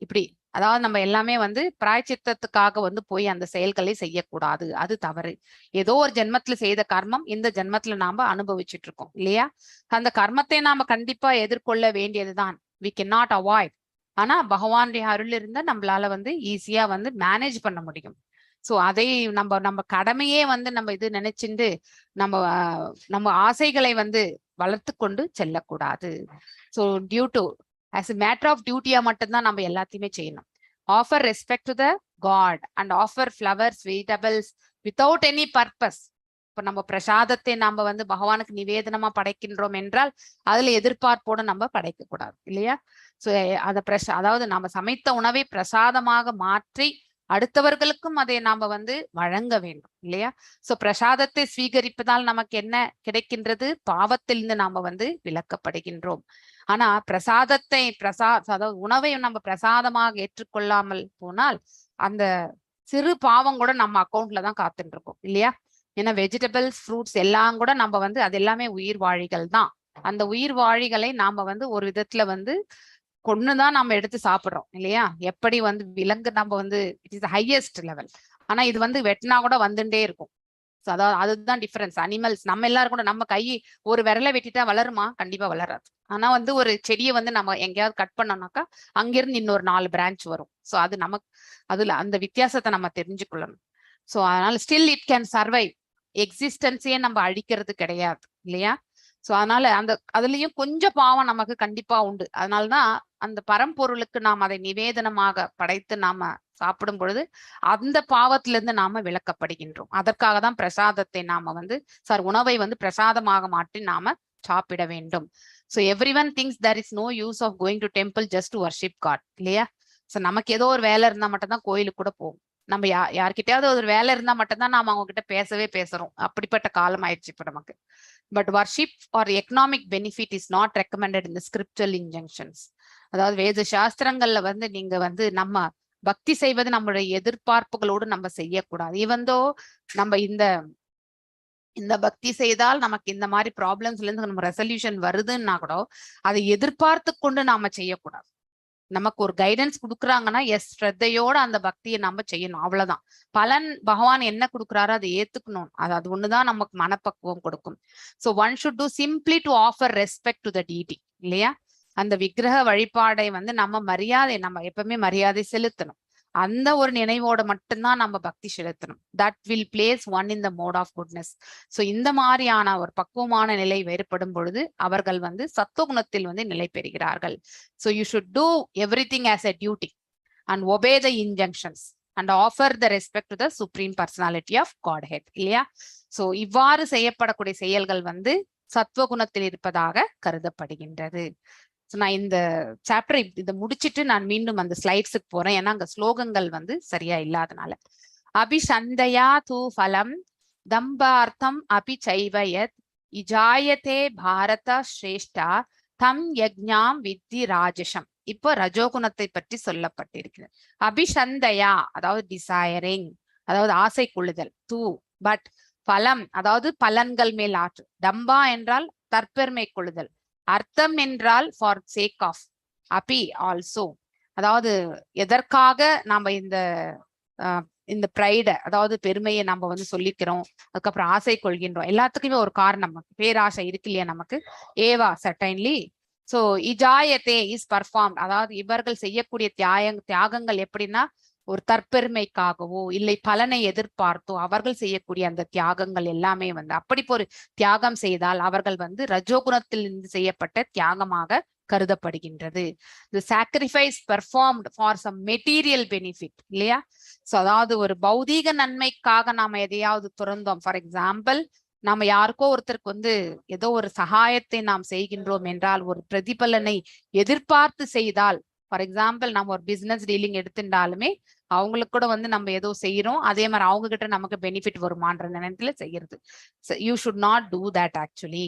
இப்படி அதாவது நம்ம எல்லாமே வந்து பிராயச்சித்தத்துக்காக வந்து போய் அந்த செயல்களை செய்யக்கூடாது. அது தவறு. ஏதோ ஒரு ஜென்மத்துல செய்த கர்மம் இந்த ஜென்மத்துல நாம அனுபவிச்சுட்டு இருக்கோம், இல்லையா? அந்த கர்மத்தை நாம கண்டிப்பா எதிர்கொள்ள வேண்டியதுதான். We can not avoid. ஆனா பகவானுடைய அருள் இருந்தா நம்மளால வந்து ஈஸியா வந்து மேனேஜ் பண்ண முடியும். சோ அதை நம்ம நம்ம கடமையே வந்து நம்ம இது நினைச்சுண்டு நம்ம ஆசைகளை வந்து வளர்த்து கொண்டு செல்லக்கூடாது. So due to as a matter of டியூட்டியா மட்டும்தான் நம்ம எல்லாத்தையுமே செய்யணும். Offer respect to the God and offer flowers, vegetables without any purpose. இப்ப நம்ம பிரசாதத்தை நாம வந்து பகவானுக்கு நிவேதனமா படைக்கின்றோம் என்றால் அதுல எதிர்பார்ப்போடு நம்ம படைக்க கூடாது, இல்லையா? சோ அத அதாவது நாம சமைத்த உணவை பிரசாதமாக மாற்றி அடுத்தவர்களுக்கும் அதை நாம வந்து வழங்க வேண்டும், இல்லையா? சோ பிரசாதத்தை ஸ்வீகரிப்பதால் நமக்கு என்ன கிடைக்கின்றது? பாவத்திலிருந்து நாம வந்து விலக்கப்படுகின்றோம். ஆனா பிரசாதத்தை அதாவது உணவை நம்ம பிரசாதமாக ஏற்றுக்கொள்ளாமல் போனால் அந்த சிறு பாவம் கூட நம்ம அக்கௌண்ட்ல தான் காத்துட்டு இருக்கும், இல்லையா? ஏன்னா வெஜிடபிள்ஸ், ஃப்ரூட்ஸ் எல்லாம் கூட நம்ம வந்து அது எல்லாமே உயிர் வாழிகள் தான். அந்த உயிர் வாழிகளை நாம வந்து ஒரு விதத்துல வந்து கொன்னுதான் நாம எடுத்து சாப்பிடுறோம், இல்லையா? எப்படி வந்து விலங்கு நம்ம வந்து it is highest level. ஆனா இது வந்து வெட்டினா கூட வந்துட்டே இருக்கும். ஸோ அதாவது அதுதான் டிஃபரன்ஸ். அனிமல்ஸ் நம்ம எல்லாரும் கூட நம்ம கை ஒரு விரலை வெட்டிட்டா வளருமா? கண்டிப்பா வளராது. ஆனா வந்து ஒரு செடியை வந்து நம்ம எங்கேயாவது கட் பண்ணோம்னாக்கா அங்கிருந்து இன்னொரு 4 பிரான்ச் வரும். ஸோ அது நமக்கு அதுல அந்த வித்தியாசத்தை நம்ம தெரிஞ்சுக்கொள்ளணும். ஸோ அதனால ஸ்டில் it can survive. எக்ஸிஸ்டன்ஸையே நம்ம அழிக்கிறது கிடையாது, இல்லையா? ஸோ அதனால அந்த அதுலயும் கொஞ்சம் பாவம் நமக்கு கண்டிப்பா உண்டு. அதனாலதான் அந்த பரம்பொருளுக்கு நாம் அதை நிவேதனமாக படைத்து நாம சாப்பிடும் பொழுது அந்த பாவத்திலிருந்து நாம விலக்கப்படுகின்றோம். அதற்காக தான் பிரசாதத்தை நாம வந்து சார் உணவை வந்து பிரசாதமாக மாற்றி நாம சாப்பிட வேண்டும். So everyone thinks there is no use of going to temple just to worship God, இல்லையா? ஸோ நமக்கு ஏதோ ஒரு வேலை இருந்தா மட்டும்தான் கோயிலுக்கு கூட போவோம். நம்ம யார்கிட்டயாவது ஒரு வேலை இருந்தா மட்டும்தான் நாம அவங்க கிட்ட பேசவே பேசுறோம். அப்படிப்பட்ட காலம் ஆயிடுச்சு இப்ப நமக்கு. But worship for economic benefit is not recommended in the scriptural injunctions. அதாவது வேத சாஸ்திரங்கள்ல வந்து நீங்க வந்து நம்ம பக்தி செய்வது நம்மளுடைய எதிர்பார்ப்புகளோடு நம்ம செய்யக்கூடாது. ஈவந்தோ நம்ம இந்த இந்த பக்தி செய்தால் நமக்கு இந்த மாதிரி ப்ராப்ளம்ஸ்ல இருந்து நம்ம ரெசல்யூஷன் வருதுன்னா கூட அதை எதிர்பார்த்து கொண்டு நாம செய்யக்கூடாது. நமக்கு ஒரு கைடன்ஸ் கொடுக்குறாங்கன்னா எஸ், ஸ்ரத்தையோட அந்த பக்தியை நம்ம செய்யணும், அவ்வளவுதான். பலன் பகவான் என்ன கொடுக்குறாரோ அதை ஏத்துக்கணும். அது அது ஒண்ணுதான் நமக்கு மனப்பக்குவம் கொடுக்கும். So one should do simply to offer respect to the deity, இல்லையா? அந்த விக்கிரக வழிபாடை வந்து நம்ம மரியாதை, நம்ம எப்பவுமே மரியாதை செலுத்தணும். அந்த ஒரு நினைவோட மட்டும்தான் நம்ம பக்தி செலுத்தணும். That will place one in the mode of goodness. So இந்த மாதிரியான ஒரு பக்குவமான நிலை வேறுபடும் பொழுது அவர்கள் வந்து சத்துவகுணத்தில் வந்து நிலை பெறுகிறார்கள். So you should do everything as a duty and obey the injunctions and offer the respect to the Supreme Personality of Godhead, இல்லையா? சோ இவ்வாறு செய்யப்படக்கூடிய செயல்கள் வந்து சத்துவகுணத்தில் இருப்பதாக கருதப்படுகின்றது. ஸோ நான் இந்த சாப்டர் இதை முடிச்சிட்டு நான் மீண்டும் அந்த ஸ்லைட்ஸுக்கு போறேன். ஏன்னா அங்க ஸ்லோகங்கள் வந்து சரியா இல்லாதனால. அபிசந்தயா தூ ஃபலம் தம்பார்த்தம் அபி சைவ யத் இஜாயதே பாரத ஸ்ரேஷ்டா தம் யக்ஞாம் வித்தி ராஜசம். இப்போ ரஜோகுணத்தை பற்றி சொல்லப்பட்டிருக்கிறது. அபிசந்தயா அதாவது டிசைரிங், அதாவது ஆசை கொள்ளுதல். தூ பட் பலம் அதாவது பலன்கள் மேல் ஆற்று. டம்பா என்றால் தற்பெருமை கொள்ளுதல். அர்த்தம் என்றால் ஃபார் சேக் ஆஃப். அபி ஆல்சோ அதாவது எதற்காக நாம இந்த இந்த ப்ரைட அதாவது பெருமையை நம்ம வந்து சொல்லிக்கிறோம், அதுக்கப்புறம் ஆசை கொள்கின்றோம். எல்லாத்துக்குமே ஒரு காரணம், பேராசை இருக்கு இல்லையா நமக்கு. ஏவா சர்டைன்லி. சோ இஜாயத்தே is perform, அதாவது இவர்கள் செய்யக்கூடிய தியாகங்கள் எப்படின்னா ஒரு தற்பெருமைக்காகவோ இல்லை பலனை எதிர்பார்த்தோ அவர்கள் செய்யக்கூடிய அந்த தியாகங்கள் எல்லாமே வந்து அப்படி ஒரு தியாகம் செய்தால் அவர்கள் வந்து ரஜோகுணத்தில் இருந்து செய்யப்பட்ட தியாகமாக கருதப்படுகின்றது. The sacrifice performed for some material benefit, இல்லையா? சோ அதாவது ஒரு பௌதீக நன்மைக்காக நாம எதையாவது துறந்தோம். ஃபார் எக்ஸாம்பிள், நாம யாருக்கோ ஒருத்தருக்கு வந்து ஏதோ ஒரு சகாயத்தை நாம் செய்கின்றோம் என்றால், ஒரு பிரதிபலனை எதிர்பார்த்து செய்தால், ஃபார் எக்ஸாம்பிள், நம்ம ஒரு பிசினஸ் டீலிங் எடுத்துட்டாலுமே அவங்களுக்கு கூட வந்து நம்ம ஏதோ செய்யறோம், அதே மாதிரி அவங்க கிட்ட நமக்கு பெனிஃபிட் வருமான்ற நினைத்துல செய்யறது. You should not do that actually.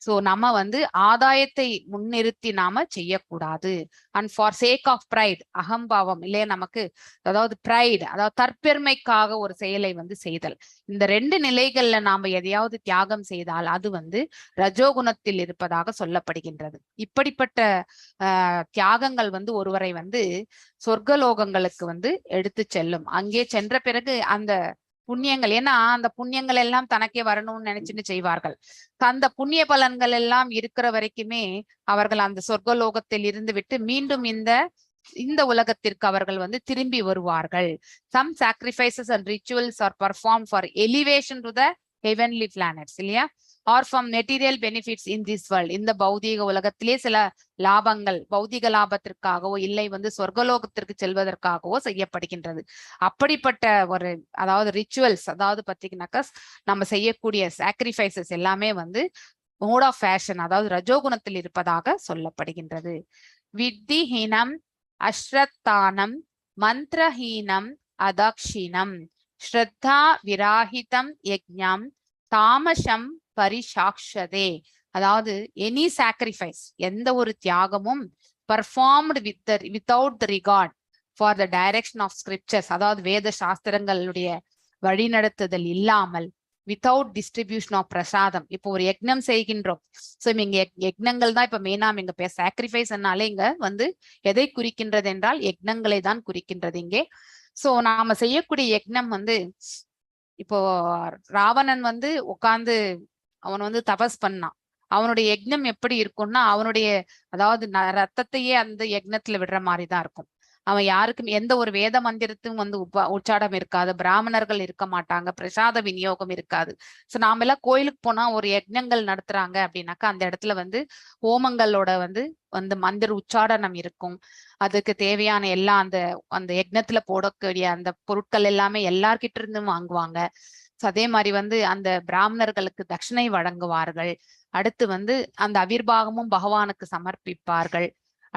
So நம்ம வந்து ஆதாயத்தை முன்னிறுத்தி நாம செய்யக்கூடாது. And for sake of pride, அகம்பாவம் இல்லையா நமக்கு, அதாவது ப்ரைட், அதாவது தற்பெருமைக்காக ஒரு செயலை வந்து செய்தல். இந்த ரெண்டு நிலைகள்ல நாம எதையாவது தியாகம் செய்தால் அது வந்து ரஜோகுணத்தில் இருப்பதாக சொல்லப்படுகின்றது. இப்படிப்பட்ட தியாகங்கள் வந்து ஒருவரை வந்து சொர்க்கலோகங்களுக்கு வந்து எடுத்து செல்லும். அங்கே சென்ற பிறகு அந்த புண்ணியங்கள், ஏன்னா அந்த புண்ணியங்கள் எல்லாம் தனக்கே வரணும்னு நினைச்சுட்டு செய்வார்கள். அந்த புண்ணிய பலன்கள் எல்லாம் இருக்கிற வரைக்குமே அவர்கள் அந்த சொர்க்கலோகத்தில் இருந்து விட்டு மீண்டும் இந்த இந்த உலகத்திற்கு அவர்கள் வந்து திரும்பி வருவார்கள். Some sacrifices and rituals are performed for elevation to the heavenly planets, இல்லையா, or from material benefits in this world. இந்த பௌதீக உலகத்திலே சில லாபங்கள், பௌதிக லாபத்திற்காகவோ இல்லை வந்து சொர்க்கலோகத்திற்கு செல்வதற்காகவோ செய்யப்படுகின்றது. அப்படிப்பட்ட ஒரு அதாவது ரிச்சுவல்ஸ், அதாவது பாத்தீங்கன்னாக்கா நம்ம செய்யக்கூடிய சாக்ரிஃபைசஸ் எல்லாமே வந்து மோட் ஆஃப் பேஷன், அதாவது ரஜோகுணத்தில் இருப்பதாக சொல்லப்படுகின்றது. வித்திஹீனம் அஸ்ரத்தானம் மந்திரஹீனம் அதக்ஷிணம் ஸ்ரத்தா விராஹிதம் யஜ்ஞம் தாமசம் பரிசாக்ஷதே. அதாவது எனி சாக்ரிஃபைஸ், எந்த ஒரு தியாகமும் performed without the regard for the direction of scriptures, அதாவது வேத சாஸ்திரங்களுடைய வழிநடத்துதல் இல்லாமல், வித்தவுட் டிஸ்ட்ரிபியூஷன் ஆஃப் பிரசாதம். இப்போ ஒரு யக்ஞம் செய்கின்றோம். ஸோ இங்க யக்ஞங்கள் தான் இப்ப மெயினா இங்க சாக்ரிஃபைஸ்னாலே இங்க வந்து எதை குறிக்கின்றது என்றால் யக்ஞங்களை தான் குறிக்கின்றது இங்கே. சோ நாம செய்யக்கூடிய யக்ஞம் வந்து, இப்போ ராவணன் வந்து உட்கார்ந்து அவன் வந்து தபஸ் பண்ணான். அவனுடைய யக்ஞம் எப்படி இருக்கும்னா, அவனுடைய அதாவது ரத்தத்தையே அந்த யக்ஞத்துல விடுற மாதிரி தான் இருக்கும். அவன் யாருக்கும் எந்த ஒரு வேத மந்திரத்தும் வந்து உச்சாடம் இருக்காது, பிராமணர்கள் இருக்க மாட்டாங்க, பிரசாத விநியோகம் இருக்காது. சோ நாம எல்லாம் கோயிலுக்கு போனா ஒரு யக்ஞங்கள் நடத்துறாங்க அப்படின்னாக்கா அந்த இடத்துல வந்து ஹோமங்களோட வந்து அந்த மந்திர உச்சாடனம் இருக்கும். அதுக்கு தேவையான எல்லா அந்த அந்த யக்ஞத்துல போடக்கூடிய அந்த பொருட்கள் எல்லாமே எல்லார்கிட்ட இருந்தும் வாங்குவாங்க. சோ அதே மாதிரி வந்து அந்த பிராமணர்களுக்கு தட்சிணை வழங்குவார்கள். அடுத்து வந்து அந்த அவிர்பாகமும் பகவானுக்கு சமர்ப்பிப்பார்கள்.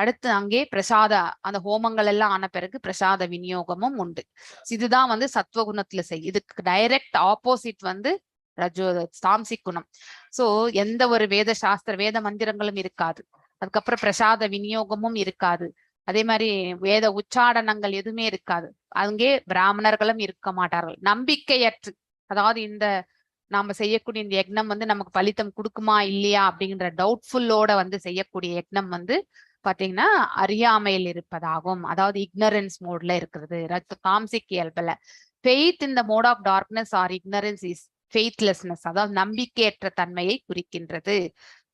அடுத்து அங்கே பிரசாத அந்த ஹோமங்கள் எல்லாம் ஆன பிறகு பிரசாத விநியோகமும் உண்டு. இதுதான் வந்து சத்வகுணத்துல செய். இதுக்கு டைரக்ட் ஆப்போசிட் வந்து ரஜோ தாம்சிக் குணம். சோ எந்த ஒரு வேத சாஸ்திர வேத மந்திரங்களும் இருக்காது. அதுக்கப்புறம் பிரசாத விநியோகமும் இருக்காது. அதே மாதிரி வேத உச்சாடனங்கள் எதுவுமே இருக்காது. அங்கே பிராமணர்களும் இருக்க மாட்டார்கள். நம்பிக்கையற்று, அதாவது இந்த நாம செய்யக்கூடிய இந்த யக்ஞம் வந்து நமக்கு பலித்தம் கொடுக்குமா இல்லையா அப்படிங்கிற டவுட்ஃபுல்லோட வந்து செய்யக்கூடிய யக்ஞம் வந்து பாத்தீங்கன்னா அறியாமையில் இருப்பதாகும். அதாவது இக்னரன்ஸ் மோட்ல இருக்கிறது, tamasic இயல்புல. Faith in the mode of darkness or ignorance is faithlessness, அதாவது நம்பிக்கையற்ற தன்மையை குறிக்கின்றது.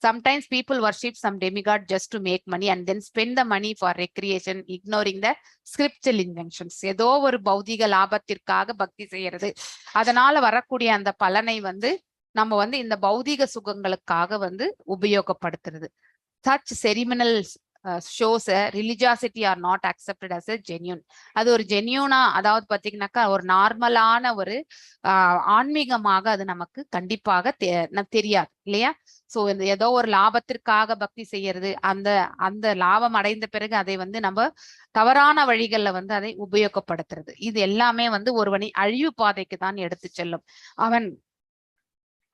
Sometimes people worship some demigod just to make money and then spend the money for recreation, ignoring the scriptural injunctions. ஏதோ ஒரு பௌதிக லாபத்திற்காக பக்தி செய்யறது, அதனால வரக்கூடிய அந்த பலனை வந்து நம்ம வந்து இந்த பௌதிக சுகங்களுக்காக வந்து உபயோகப்படுத்துறது. Such ceremonial shows religiosity are not accepted as a genuine. அது ஒரு ஜென்யூனா, அதாவது பாத்தீங்கன்னாக்கா ஒரு நார்மலான ஒரு ஆன்மீகமாக அது நமக்கு கண்டிப்பாக தெரியாது, இல்லையா? சோ இந்த ஏதோ ஒரு லாபத்திற்காக பக்தி செய்யறது, அந்த அந்த லாபம் அடைந்த பிறகு அதை வந்து நம்ம தவறான வழிகள்ல வந்து அதை உபயோகப்படுத்துறது, இது எல்லாமே வந்து ஒருவனை அழிவு பாதைக்கு தான் எடுத்து செல்லும். அவன்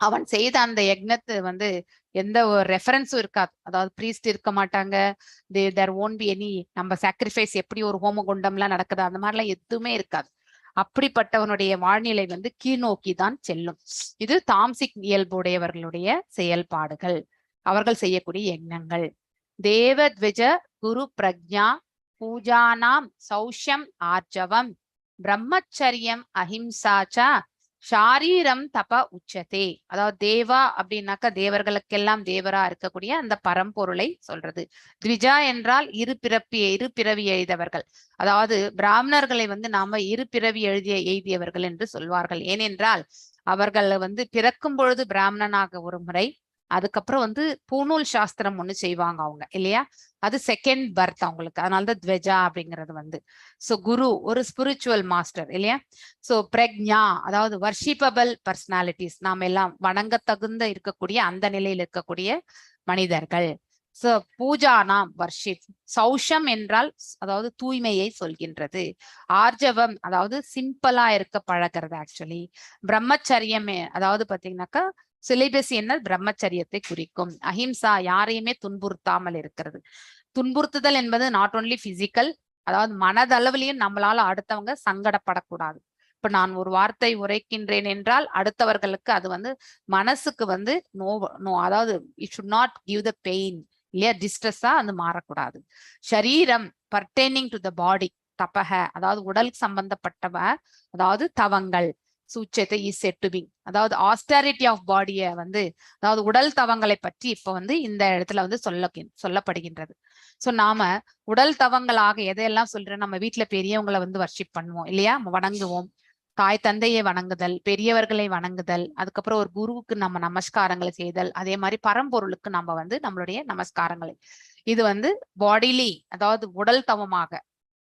அவன் செய்த அந்த யக்ஞத்து வந்து எந்த ஒரு ரெஃபரன்ஸும் இருக்காது. அதாவது பிரீஸ்ட் இருக்க மாட்டாங்க. There won't be any நம்ம சாக்ரிஃபைஸ் எப்படி ஒரு ஹோம குண்டம்லாம் நடக்குது, அந்த மாதிரிலாம் எதுவுமே இருக்காது. அப்படிப்பட்டவனுடைய வாழ்நிலை வந்து கீழ்நோக்கி தான் செல்லும். இது தாம்சிக் இயல்புடையவர்களுடைய செயல்பாடுகள், அவர்கள் செய்யக்கூடிய யக்ஞங்கள். தேவத்விஜ குரு பிரக்ஞா பூஜானாம் சௌஷ்யம் ஆர்ஜவம் பிரம்மச்சரியம் அஹிம்சாச்சா ஷாரீரம் தப உச்சதே. அதாவது தேவா அப்படின்னாக்கா தேவர்களுக்கெல்லாம் தேவரா இருக்கக்கூடிய அந்த பரம்பொருளை சொல்றது. த்விஜா என்றால் இரு பிறவி எழுதவர்கள். அதாவது பிராமணர்களை வந்து நாம இரு பிறவி எய்தியவர்கள் என்று சொல்வார்கள். ஏனென்றால் அவர்கள் வந்து பிறக்கும் பொழுது பிராமணனாக ஒரு முறை அதுக்கப்புறம் வந்து பூணூல் சாஸ்திரம் ஒண்ணு செய்வாங்க அவங்க இல்லையா? அது செகண்ட் பர்த் அவங்களுக்கு. அதனாலதான் த்வஜா அப்படிங்கிறது வந்து. சோ குரு ஒரு ஸ்பிரிச்சுவல் மாஸ்டர் இல்லையா? சோ பிரக்ஞா அதாவது வர்ஷிப்பபிள் பர்சனாலிட்டிஸ், நாம் எல்லாம் வணங்கத்தகுந்த இருக்கக்கூடிய அந்த நிலையில் இருக்கக்கூடிய மனிதர்கள். சோ பூஜா நாம் வர்ஷிப். சௌஷம் என்றால் அதாவது தூய்மையை சொல்கின்றது. ஆர்ஜவம் அதாவது சிம்பிளா இருக்க பழகிறது ஆக்சுவலி. பிரம்மச்சரியம் அதாவது பாத்தீங்கன்னாக்கா சிலிபஸ் என்ன பிரம்மச்சரியத்தை குறிக்கும். அஹிம்சா யாரையுமே துன்புறுத்தாமல் இருக்கிறது. துன்புறுத்துதல் என்பது not only physical, அதாவது மனதளவுலயும் நம்மளால அடுத்தவங்க சங்கடப்படக்கூடாது. இப்ப நான் ஒரு வார்த்தை உரைக்கின்றேன் என்றால் அடுத்தவர்களுக்கு அது வந்து மனசுக்கு வந்து நோ நோ அதாவது it should not give the pain இல்லையா? டிஸ்ட்ரெஸ்ஸா அது மாறக்கூடாது. ஷரீரம் பர்டெய்னிங் டு the பாடி தபக அதாவது உடல் சம்பந்தப்பட்டவ அதாவது தவங்கள். சூச்சத்தை is said to be அதாவது ஆஸ்டாரிட்டி ஆஃப் பாடிய வந்து அதாவது உடல் தவங்களை பற்றி இப்ப வந்து இந்த இடத்துல வந்து சொல்லப்படுகின்றது. சோ நாம உடல் தவங்களாக எதையெல்லாம் சொல்றோம், நம்ம வீட்டுல பெரியவங்களை வந்து வர்ஷிப் பண்ணுவோம் இல்லையா? வணங்குவோம். தாய் தந்தையை வணங்குதல், பெரியவர்களை வணங்குதல், அதுக்கப்புறம் ஒரு குருவுக்கு நம்ம நமஸ்காரங்களை செய்தல், அதே மாதிரி பரம்பொருளுக்கு நம்ம வந்து நம்மளுடைய நமஸ்காரங்களை, இது வந்து பாடிலி அதாவது உடல் தவமாக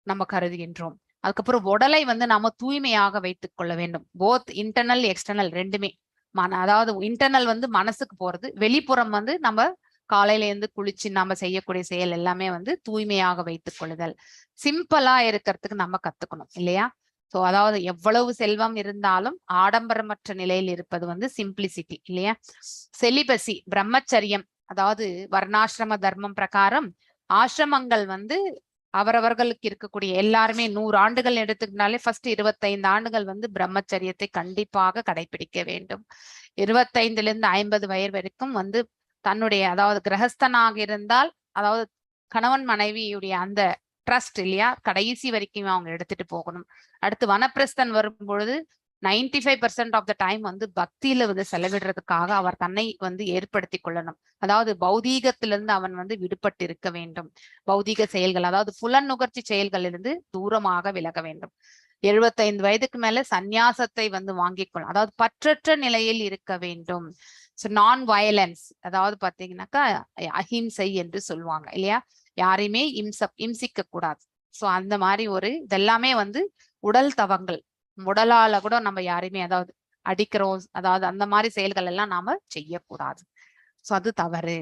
நம்ம கருதுகின்றோம். அதுக்கப்புறம் உடலை வந்து நாம தூய்மையாக வைத்துக் கொள்ள வேண்டும். போத் இன்டர்னல் எக்ஸ்டர்னல் ரெண்டுமே. அதாவது இன்டர்னல் வந்து மனசுக்கு போறது, வெளிப்புறம் வந்து நம்ம காலையில இருந்து குளிச்சு நாம செய்யக்கூடிய செயல் எல்லாமே வந்து தூய்மையாக வைத்துக் கொள்ளுதல். சிம்பிளா இருக்கிறதுக்கு நம்ம கத்துக்கணும் இல்லையா? சோ அதாவது எவ்வளவு செல்வம் இருந்தாலும் ஆடம்பரமற்ற நிலையில் இருப்பது வந்து சிம்பிளிசிட்டி இல்லையா? செலிபசி பிரம்மச்சரியம் அதாவது வர்ணாசிரம தர்மம் பிரகாரம் ஆசிரமங்கள் வந்து அவரவர்களுக்கு இருக்கக்கூடிய எல்லாருமே 100 ஆண்டுகள் எடுத்துக்கிட்டாலே ஃபர்ஸ்ட் 25 ஆண்டுகள் வந்து பிரம்மச்சரியத்தை கண்டிப்பாக கடைபிடிக்க வேண்டும். 25ல இருந்து 50 வயது வரைக்கும் வந்து தன்னுடைய அதாவது கிரகஸ்தனாக இருந்தால் அதாவது கணவன் மனைவியுடைய அந்த ட்ரஸ்ட் இல்லையா கடைசி வரைக்கும் அவங்க எடுத்துட்டு போகணும். அடுத்து வனப்பிரஸ்தன் வரும் பொழுது 95% ஆஃப் the time வந்து பக்தியில வந்து செலவிடுறதுக்காக அவர் தன்னை வந்து ஏற்படுத்தி கொள்ளணும். அதாவது பௌதீகத்திலிருந்து அவன் வந்து விடுபட்டு இருக்க வேண்டும். பௌதீக செயல்கள் அதாவது புலன் நுகர்ச்சி செயல்களிலிருந்து தூரமாக விலக வேண்டும். 75 வயதுக்கு மேல சந்நியாசத்தை வந்து வாங்கிக் கொள்ளும், அதாவது பற்றற்ற நிலையில் இருக்க வேண்டும். ஸோ நான் வயலன்ஸ் அதாவது பாத்தீங்கன்னாக்கா அஹிம்சை என்று சொல்லுவாங்க இல்லையா? யாரையுமே இம்சிக்க கூடாது. ஸோ அந்த மாதிரி ஒரு இதெல்லாமே வந்து உடல் தவங்கள். உடலால கூட நம்ம யாரையுமே அதாவது அடிக்கிறோம், அதாவது அந்த மாதிரி செயல்கள் எல்லாம் நாம செய்யக்கூடாது. ஸோ அது தவறு.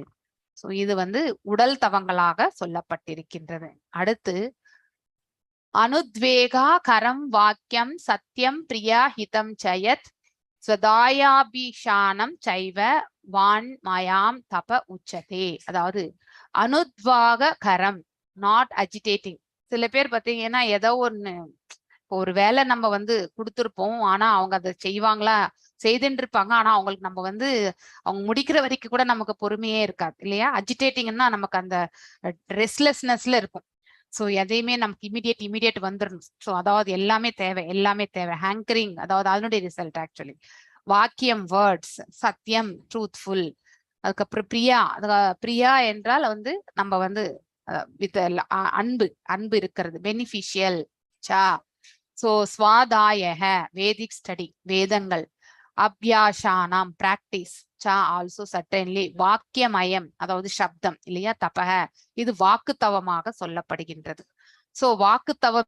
ஸோ இது வந்து உடல் தவங்களாக சொல்லப்பட்டிருக்கின்றது. அடுத்து அனுத்வேகா கரம் வாக்கியம் சத்தியம் பிரியா ஹிதம் சயத் ஸ்வதாயாபிஷானம் சைவ வான்மயாம் தப உச்சதே. அதாவது அனுத்வாக கரம், not agitating. சில பேர் பாத்தீங்கன்னா ஏதோ ஒண்ணு ஒரு வேலை நம்ம வந்து கொடுத்துருப்போம், ஆனா அவங்க அதை செய்வாங்களா, செய்துன்னு இருப்பாங்க. ஆனா அவங்களுக்கு நம்ம வந்து அவங்க முடிக்கிற வரைக்கும் கூட நமக்கு பொறுமையே இருக்காது இல்லையா? அஜிடேட்டிங்னா நமக்கு அந்த ரெஸ்ட்லெஸ்னஸ்ல இருக்கும். ஸோ எதையுமே நமக்கு இமீடியட் இமீடியட் வந்துடணும். ஸோ அதாவது எல்லாமே தேவை, எல்லாமே தேவை. ஹேங்கரிங் அதாவது அதனுடைய ரிசல்ட் ஆக்சுவலி. வாக்கியம் வேர்ட்ஸ், சத்தியம் ட்ரூத்ஃபுல். அதுக்கப்புறம் பிரியா, பிரியா என்றால் வந்து நம்ம வந்து வித் அன்பு, அன்பு இருக்கிறது, பெனிஃபிஷியல் சா. ஸோ ஸ்வாதாயக வேதிக் ஸ்டடி வேதங்கள், அபியாசானாம் பிராக்டிஸ் சா ஆல்சோ சட்டன்லி வாக்கியமயம் அதாவது சப்தம் இல்லையா? தபக இது வாக்குத்தவமாக சொல்லப்படுகின்றது. சோ வாக்குத்தவ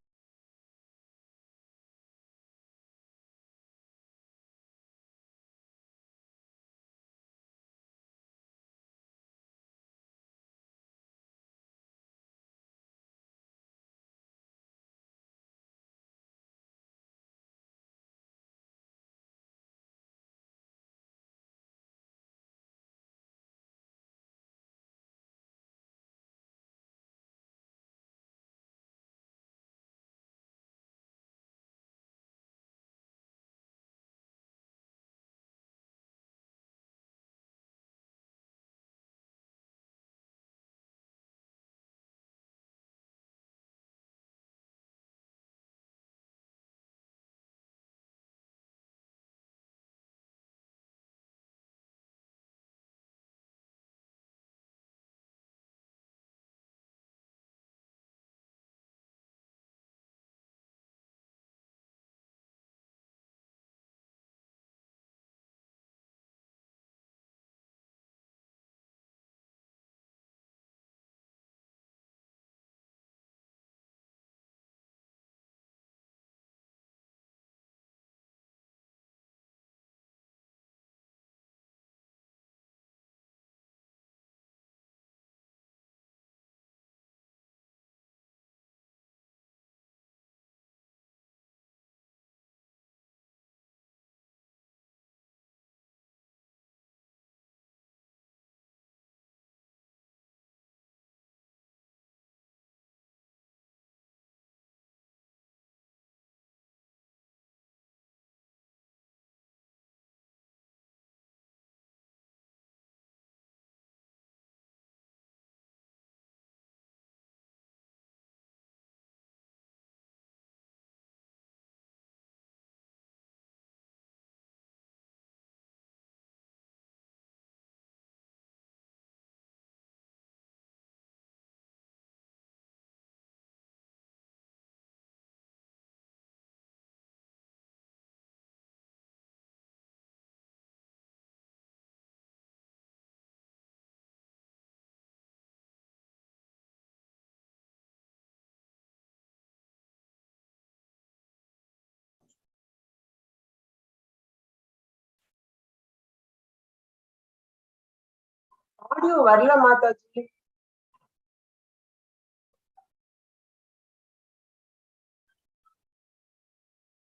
ஆடியோ வரல மாதாஜி.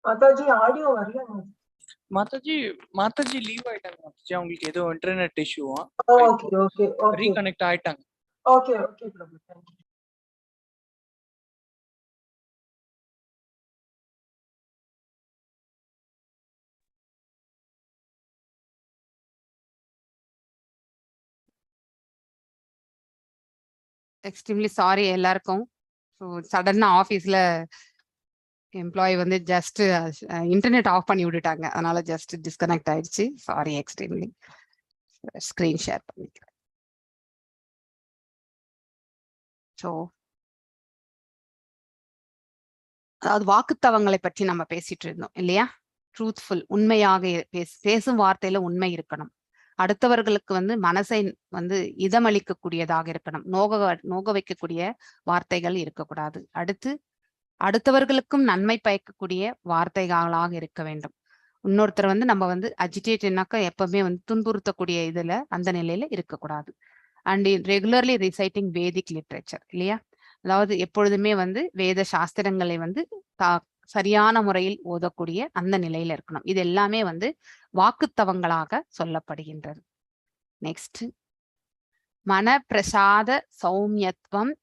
மாதாஜி ஆடியோ வரல. மாதாஜி மாதாஜி லீவ் ஆயிட்டாங்க மாதாஜி. அவங்களுக்கு ஏதோ இன்டர்நெட் இஷ்யூவா? Okay okay okay. ரீகனெக்ட் ஆயிட்டாங்க. Okay okay Prabhu, thank you. Extremely sorry எல்லாருக்கும். ஸோ சடனாக ஆஃபீஸில் எம்ப்ளாயி வந்து ஜஸ்ட் இன்டர்நெட் ஆஃப் பண்ணி விட்டுட்டாங்க. அதனால ஜஸ்ட் டிஸ்கனெக்ட் ஆயிடுச்சு. Sorry extremely. ஸ்க்ரீன் ஷேர் பண்ணிக்கிறேன். ஸோ அதாவது வாக்குத்தவங்களை பற்றி நம்ம பேசிட்டு இருந்தோம் இல்லையா? ட்ரூத்ஃபுல், உண்மையாக பேசும் வார்த்தையில உண்மை இருக்கணும். அடுத்தவர்களுக்கு வந்து மனசை வந்து இதமளிக்கக்கூடியதாக இருக்கணும். நோக வைக்கக்கூடிய வார்த்தைகள் இருக்கக்கூடாது. அடுத்து அடுத்தவர்களுக்கும் நன்மை பயக்கக்கூடிய வார்த்தைகளாக இருக்க வேண்டும். இன்னொருத்தர் வந்து நம்ம வந்து அஜிடேட்னாக்கா எப்பவுமே வந்து துன்புறுத்தக்கூடிய இதுல அந்த நிலையில இருக்கக்கூடாது. And regularly reciting Vedic literature இல்லையா? அதாவது எப்பொழுதுமே வந்து வேத சாஸ்திரங்களை வந்து சரியான முறையில் ஓதக்கூடிய அந்த நிலையில இருக்கணும். இது எல்லாமே வந்து வாக்குத்தவங்களாக சொல்லப்படுகின்றது. நெக்ஸ்ட், மனப்பிரசாத சௌமியத்துவம்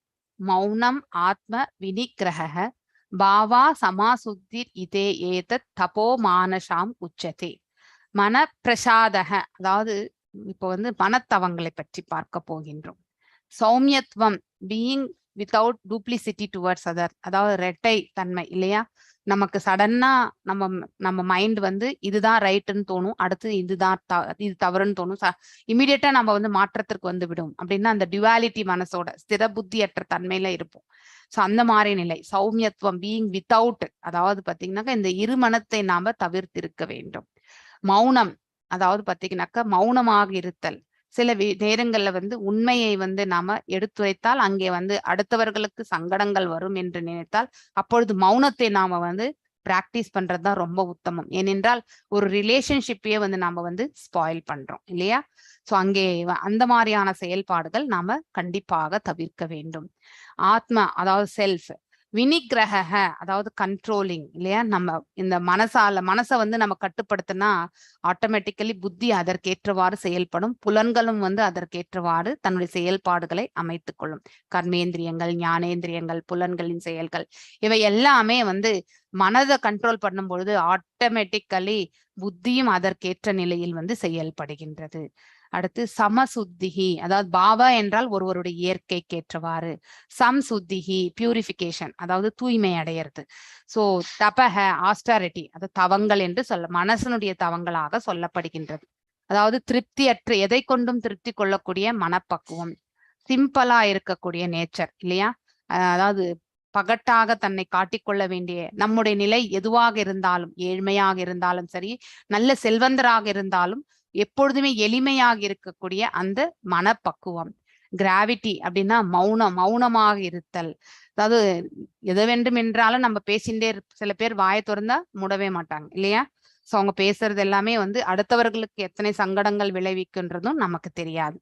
மௌனம் ஆத்ம வினிகிரக பாவா சமாசுத்திர் இதே ஏதத் தபோ மானசாம் உச்சதே. மனப்பிரசாதக, அதாவது இப்போ வந்து மனத்தவங்களை பற்றி பார்க்க போகின்றோம். சௌமியத்துவம், being without duplicity towards other, அதாவது ரெட்டை தன்மை இல்லையா? நமக்கு சடன்னா நம்ம நம்ம மைண்ட் வந்து இதுதான் ரைட்டுன்னு தோணும், அடுத்து இதுதான் இது தவறுன்னு தோணும். இமீடியட்டா நம்ம வந்து மாற்றத்திற்கு வந்து விடும். அப்படின்னா அந்த டியூவாலிட்டி மனசோட ஸ்திர புத்தியற்ற தன்மையில இருப்போம். ஸோ அந்த மாதிரி நிலை சௌமியத்துவம், பீயிங் வித்தவுட், அதாவது பாத்தீங்கன்னாக்கா இந்த இரு மனத்தை நாம தவிர்த்திருக்க வேண்டும். மௌனம், அதாவது பாத்தீங்கன்னாக்கா மௌனமாக இருத்தல். சில நேரங்கள்ல வந்து உண்மையை வந்து நாம எடுத்துரைத்தால் அங்கே வந்து அடுத்தவர்களுக்கு சங்கடங்கள் வரும் என்று நினைத்தால் அப்பொழுது மௌனத்தை நாம வந்து பிராக்டிஸ் பண்றதுதான் ரொம்ப உத்தமம். ஏனென்றால் ஒரு ரிலேஷன்ஷிப்பையே வந்து நாம வந்து ஸ்பாயில் பண்றோம் இல்லையா? சோ அங்கே அந்த மாதிரியான செயல்பாடுகள் நாம கண்டிப்பாக தவிர்க்க வேண்டும். ஆத்மா, அதாவது செல்ஃப், வினிகிரக, அதாவது கண்ட்ரோலிங் இல்லையா? நம்ம இந்த மனசை வந்து நம்ம கட்டுப்படுத்தினா ஆட்டோமேட்டிக்கலி புத்தி அதற்கேற்றவாறு செயல்படும், புலன்களும் வந்து அதற்கேற்றவாறு தன்னுடைய செயல்பாடுகளை அமைத்துக் கொள்ளும். கர்மேந்திரியங்கள், ஞானேந்திரியங்கள், புலன்களின் செயல்கள் இவை எல்லாமே வந்து மனதை கண்ட்ரோல் பண்ணும் பொழுது ஆட்டோமேட்டிக்கலி புத்தியும் அதற்கேற்ற நிலையில் வந்து செயல்படுகின்றது. அடுத்து சமசுத்திகி, அதாவது பாவா என்றால் ஒருவருடைய இயற்கைக்கேற்றவாறு, சம்சுத்திகி பியூரிஃபிகேஷன், அதாவது தூய்மை அடையிறது. சோ தபக ஆஸ்டாரிட்டி, அது தவங்கள் என்று சொல்ல, மனசனுடைய தவங்களாக சொல்லப்படுகின்றது. அதாவது திருப்தியற்ற, எதை கொண்டும் திருப்தி கொள்ளக்கூடிய மனப்பக்குவம், சிம்பிளா இருக்கக்கூடிய நேச்சர் இல்லையா? அதாவது பகட்டாக தன்னை காட்டிக்கொள்ள வேண்டிய நம்முடைய நிலை எதுவாக இருந்தாலும், ஏழ்மையாக இருந்தாலும் சரி, நல்ல செல்வந்தராக இருந்தாலும் எப்பொழுதுமே எளிமையாக இருக்கக்கூடிய அந்த மனப்பக்குவம். கிராவிட்டி அப்படின்னா மௌனம், மௌனமாக இருத்தல். அதாவது எது வேண்டும் என்றாலும் நம்ம பேசிண்டே, சில பேர் வாயை திறந்தா மூடவே மாட்டாங்க இல்லையா? சோ அவங்க பேசுறது எல்லாமே வந்து அடுத்தவர்களுக்கு எத்தனை சங்கடங்கள் விளைவிக்குன்றதும் நமக்கு தெரியாது.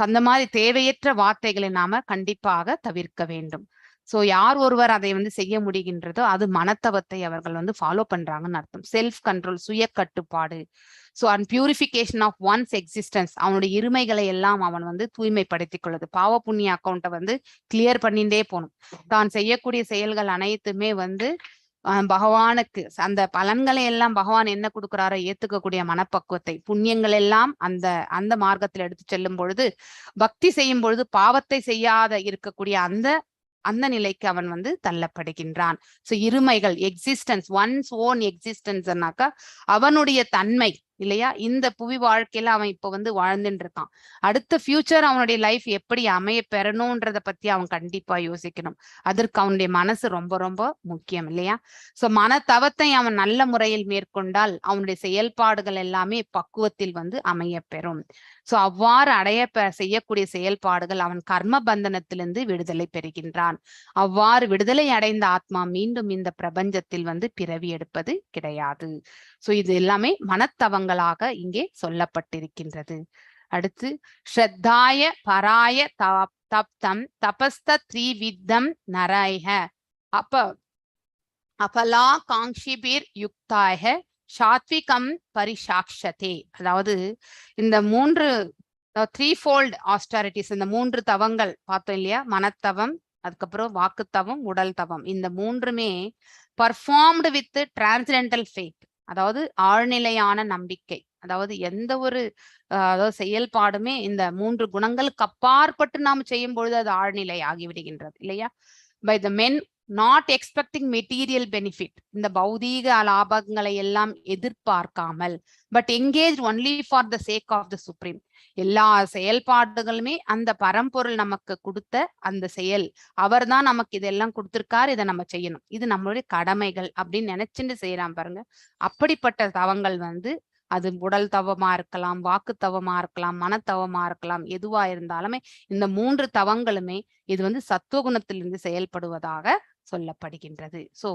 அந்த மாதிரி தேவையற்ற வார்த்தைகளை நாம கண்டிப்பாக தவிர்க்க வேண்டும். சோ யார் ஒருவர் அதை வந்து செய்ய முடிகின்றதோ அது மனத்தவத்தை அவர்கள் வந்து ஃபாலோ பண்றாங்கன்னு அர்த்தம். செல்ஃப் கண்ட்ரோல், சுய கட்டுப்பாடு. So and purification of one's existence, அவனுடைய இருமைகளை எல்லாம் அவன் வந்து தூய்மைப்படுத்திக் கொள்வது. பாவ புண்ணிய அக்கௌண்ட்டை வந்து கிளியர் பண்ணிட்டே போகணும். தான் செய்யக்கூடிய செயல்கள் அனைத்துமே வந்து பகவானுக்கு அந்த பலன்களை எல்லாம் பகவான் என்ன கொடுக்குறாரோ ஏத்துக்கக்கூடிய மனப்பக்குவத்தை, புண்ணியங்கள் எல்லாம் அந்த அந்த மார்க்கத்தில் எடுத்து செல்லும் பொழுது, பக்தி செய்யும் பொழுது பாவத்தை செய்யாத இருக்கக்கூடிய அந்த அந்த நிலைக்கு அவன் வந்து தள்ளப்படுகின்றான். சோ இருமைகள், எக்ஸிஸ்டன்ஸ், ஒன்ஸ் ஓன் எக்ஸிஸ்டன்ஸ்னாக்கா அவனுடைய தன்மை இல்லையா? இந்த புவி வாழ்க்கையில அவன் இப்ப வந்து வாழ்ந்துட்டு இருக்கான். அடுத்த ஃபியூச்சர் அவனுடைய லைஃப் எப்படி அமைய பெறணும்ன்றத பத்தி அவன் கண்டிப்பா யோசிக்கணும். அதற்கு அவனுடைய மனசு ரொம்ப ரொம்ப முக்கியம் இல்லையா? சோ மனத்தவத்தை அவன் நல்ல முறையில் மேற்கொண்டால் அவனுடைய செயல்பாடுகள் எல்லாமே பக்குவத்தில் வந்து அமைய பெறும். சோ அவ்வாறு அடைய செய்யக்கூடிய செயல்பாடுகள் அவன் கர்ம பந்தனத்திலிருந்து விடுதலை பெறுகின்றான். அவ்வாறு விடுதலை அடைந்த ஆத்மா மீண்டும் இந்த பிரபஞ்சத்தில் வந்து பிறவி எடுப்பது கிடையாது. சோ இது எல்லாமே மனத்தவங்களாக இங்கே சொல்லப்பட்டிருக்கின்றது. அடுத்து ஸ்ரத்தாய பராய தப்தம் தபஸ்த த்ரிவித்தம் நரைஹ அப்ப அபலா காங்கிபிர் யுக்தாய சாத்விகம் பரிசாட்சதே. அதாவது இந்த மூன்று த்ரீ ஃபோல்ட் ஆஸ்டாரிட்டிஸ், இந்த மூன்று தவங்கள் பார்த்தோம் இல்லையா? மனத்தவம், அதுக்கப்புறம் வாக்குத்தவம், உடல் தவம். இந்த மூன்றுமே பர்ஃபார்ம்டு வித் டிரான்சென்டென்டல் ஃபெய்த், அதாவது ஆழ்நிலையான நம்பிக்கை. அதாவது எந்த ஒரு அதாவது செயல்பாடுமே இந்த மூன்று குணங்களுக்கு அப்பாற்பட்டு நாம் செய்யும் பொழுது அது ஆழ்நிலை ஆகிவிடுகின்றது இல்லையா? By the men not expecting material benefit, இந்த பௌதீக லாபங்களை எல்லாம் எதிர்பார்க்காமல், but engage only for the sake of the supreme. எல்லா செயல்பாடுகளுமே அந்த பரம்பொருள் நமக்கு கொடுத்த அந்த செயல், அவர்தான் நமக்கு இதெல்லாம் கொடுத்திருக்காரு, இதை நம்ம செய்யணும், இது நம்மளுடைய கடமைகள் அப்படின்னு நினைச்சுட்டு செய்யறான் பாருங்க. அப்படிப்பட்ட தவங்கள் வந்து அது உடல் தவமா இருக்கலாம், வாக்கு தவமா இருக்கலாம், மனத்தவமா இருக்கலாம், எதுவா இருந்தாலுமே இந்த மூன்று தவங்களுமே இது வந்து சத்துவகுணத்திலிருந்து செயல்படுவதாக சொல்லப்படுகின்றது. சோ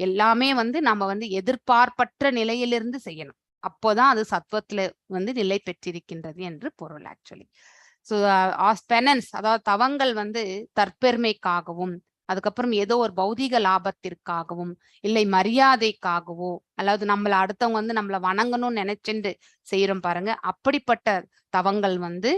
எல்லாமே வந்து நம்ம வந்து எதிர்பார்ப்பற்ற நிலையிலிருந்து செய்யணும். அப்போதான் அது சத்துவத்துல வந்து நிலை பெற்றிருக்கின்றது என்று பொருள் ஆக்சுவலி. ஸோ பெனன்ஸ், அதாவது தவங்கள் வந்து தற்பெருமைக்காகவும், அதுக்கப்புறம் ஏதோ ஒரு பௌதீக லாபத்திற்காகவும், இல்லை மரியாதைக்காகவோ, அதாவது நம்மள அடுத்தவங்க வந்து நம்மள வணங்கணும்னு நினைச்சுண்டு செய்யறோம் பாருங்க, அப்படிப்பட்ட தவங்கள் வந்து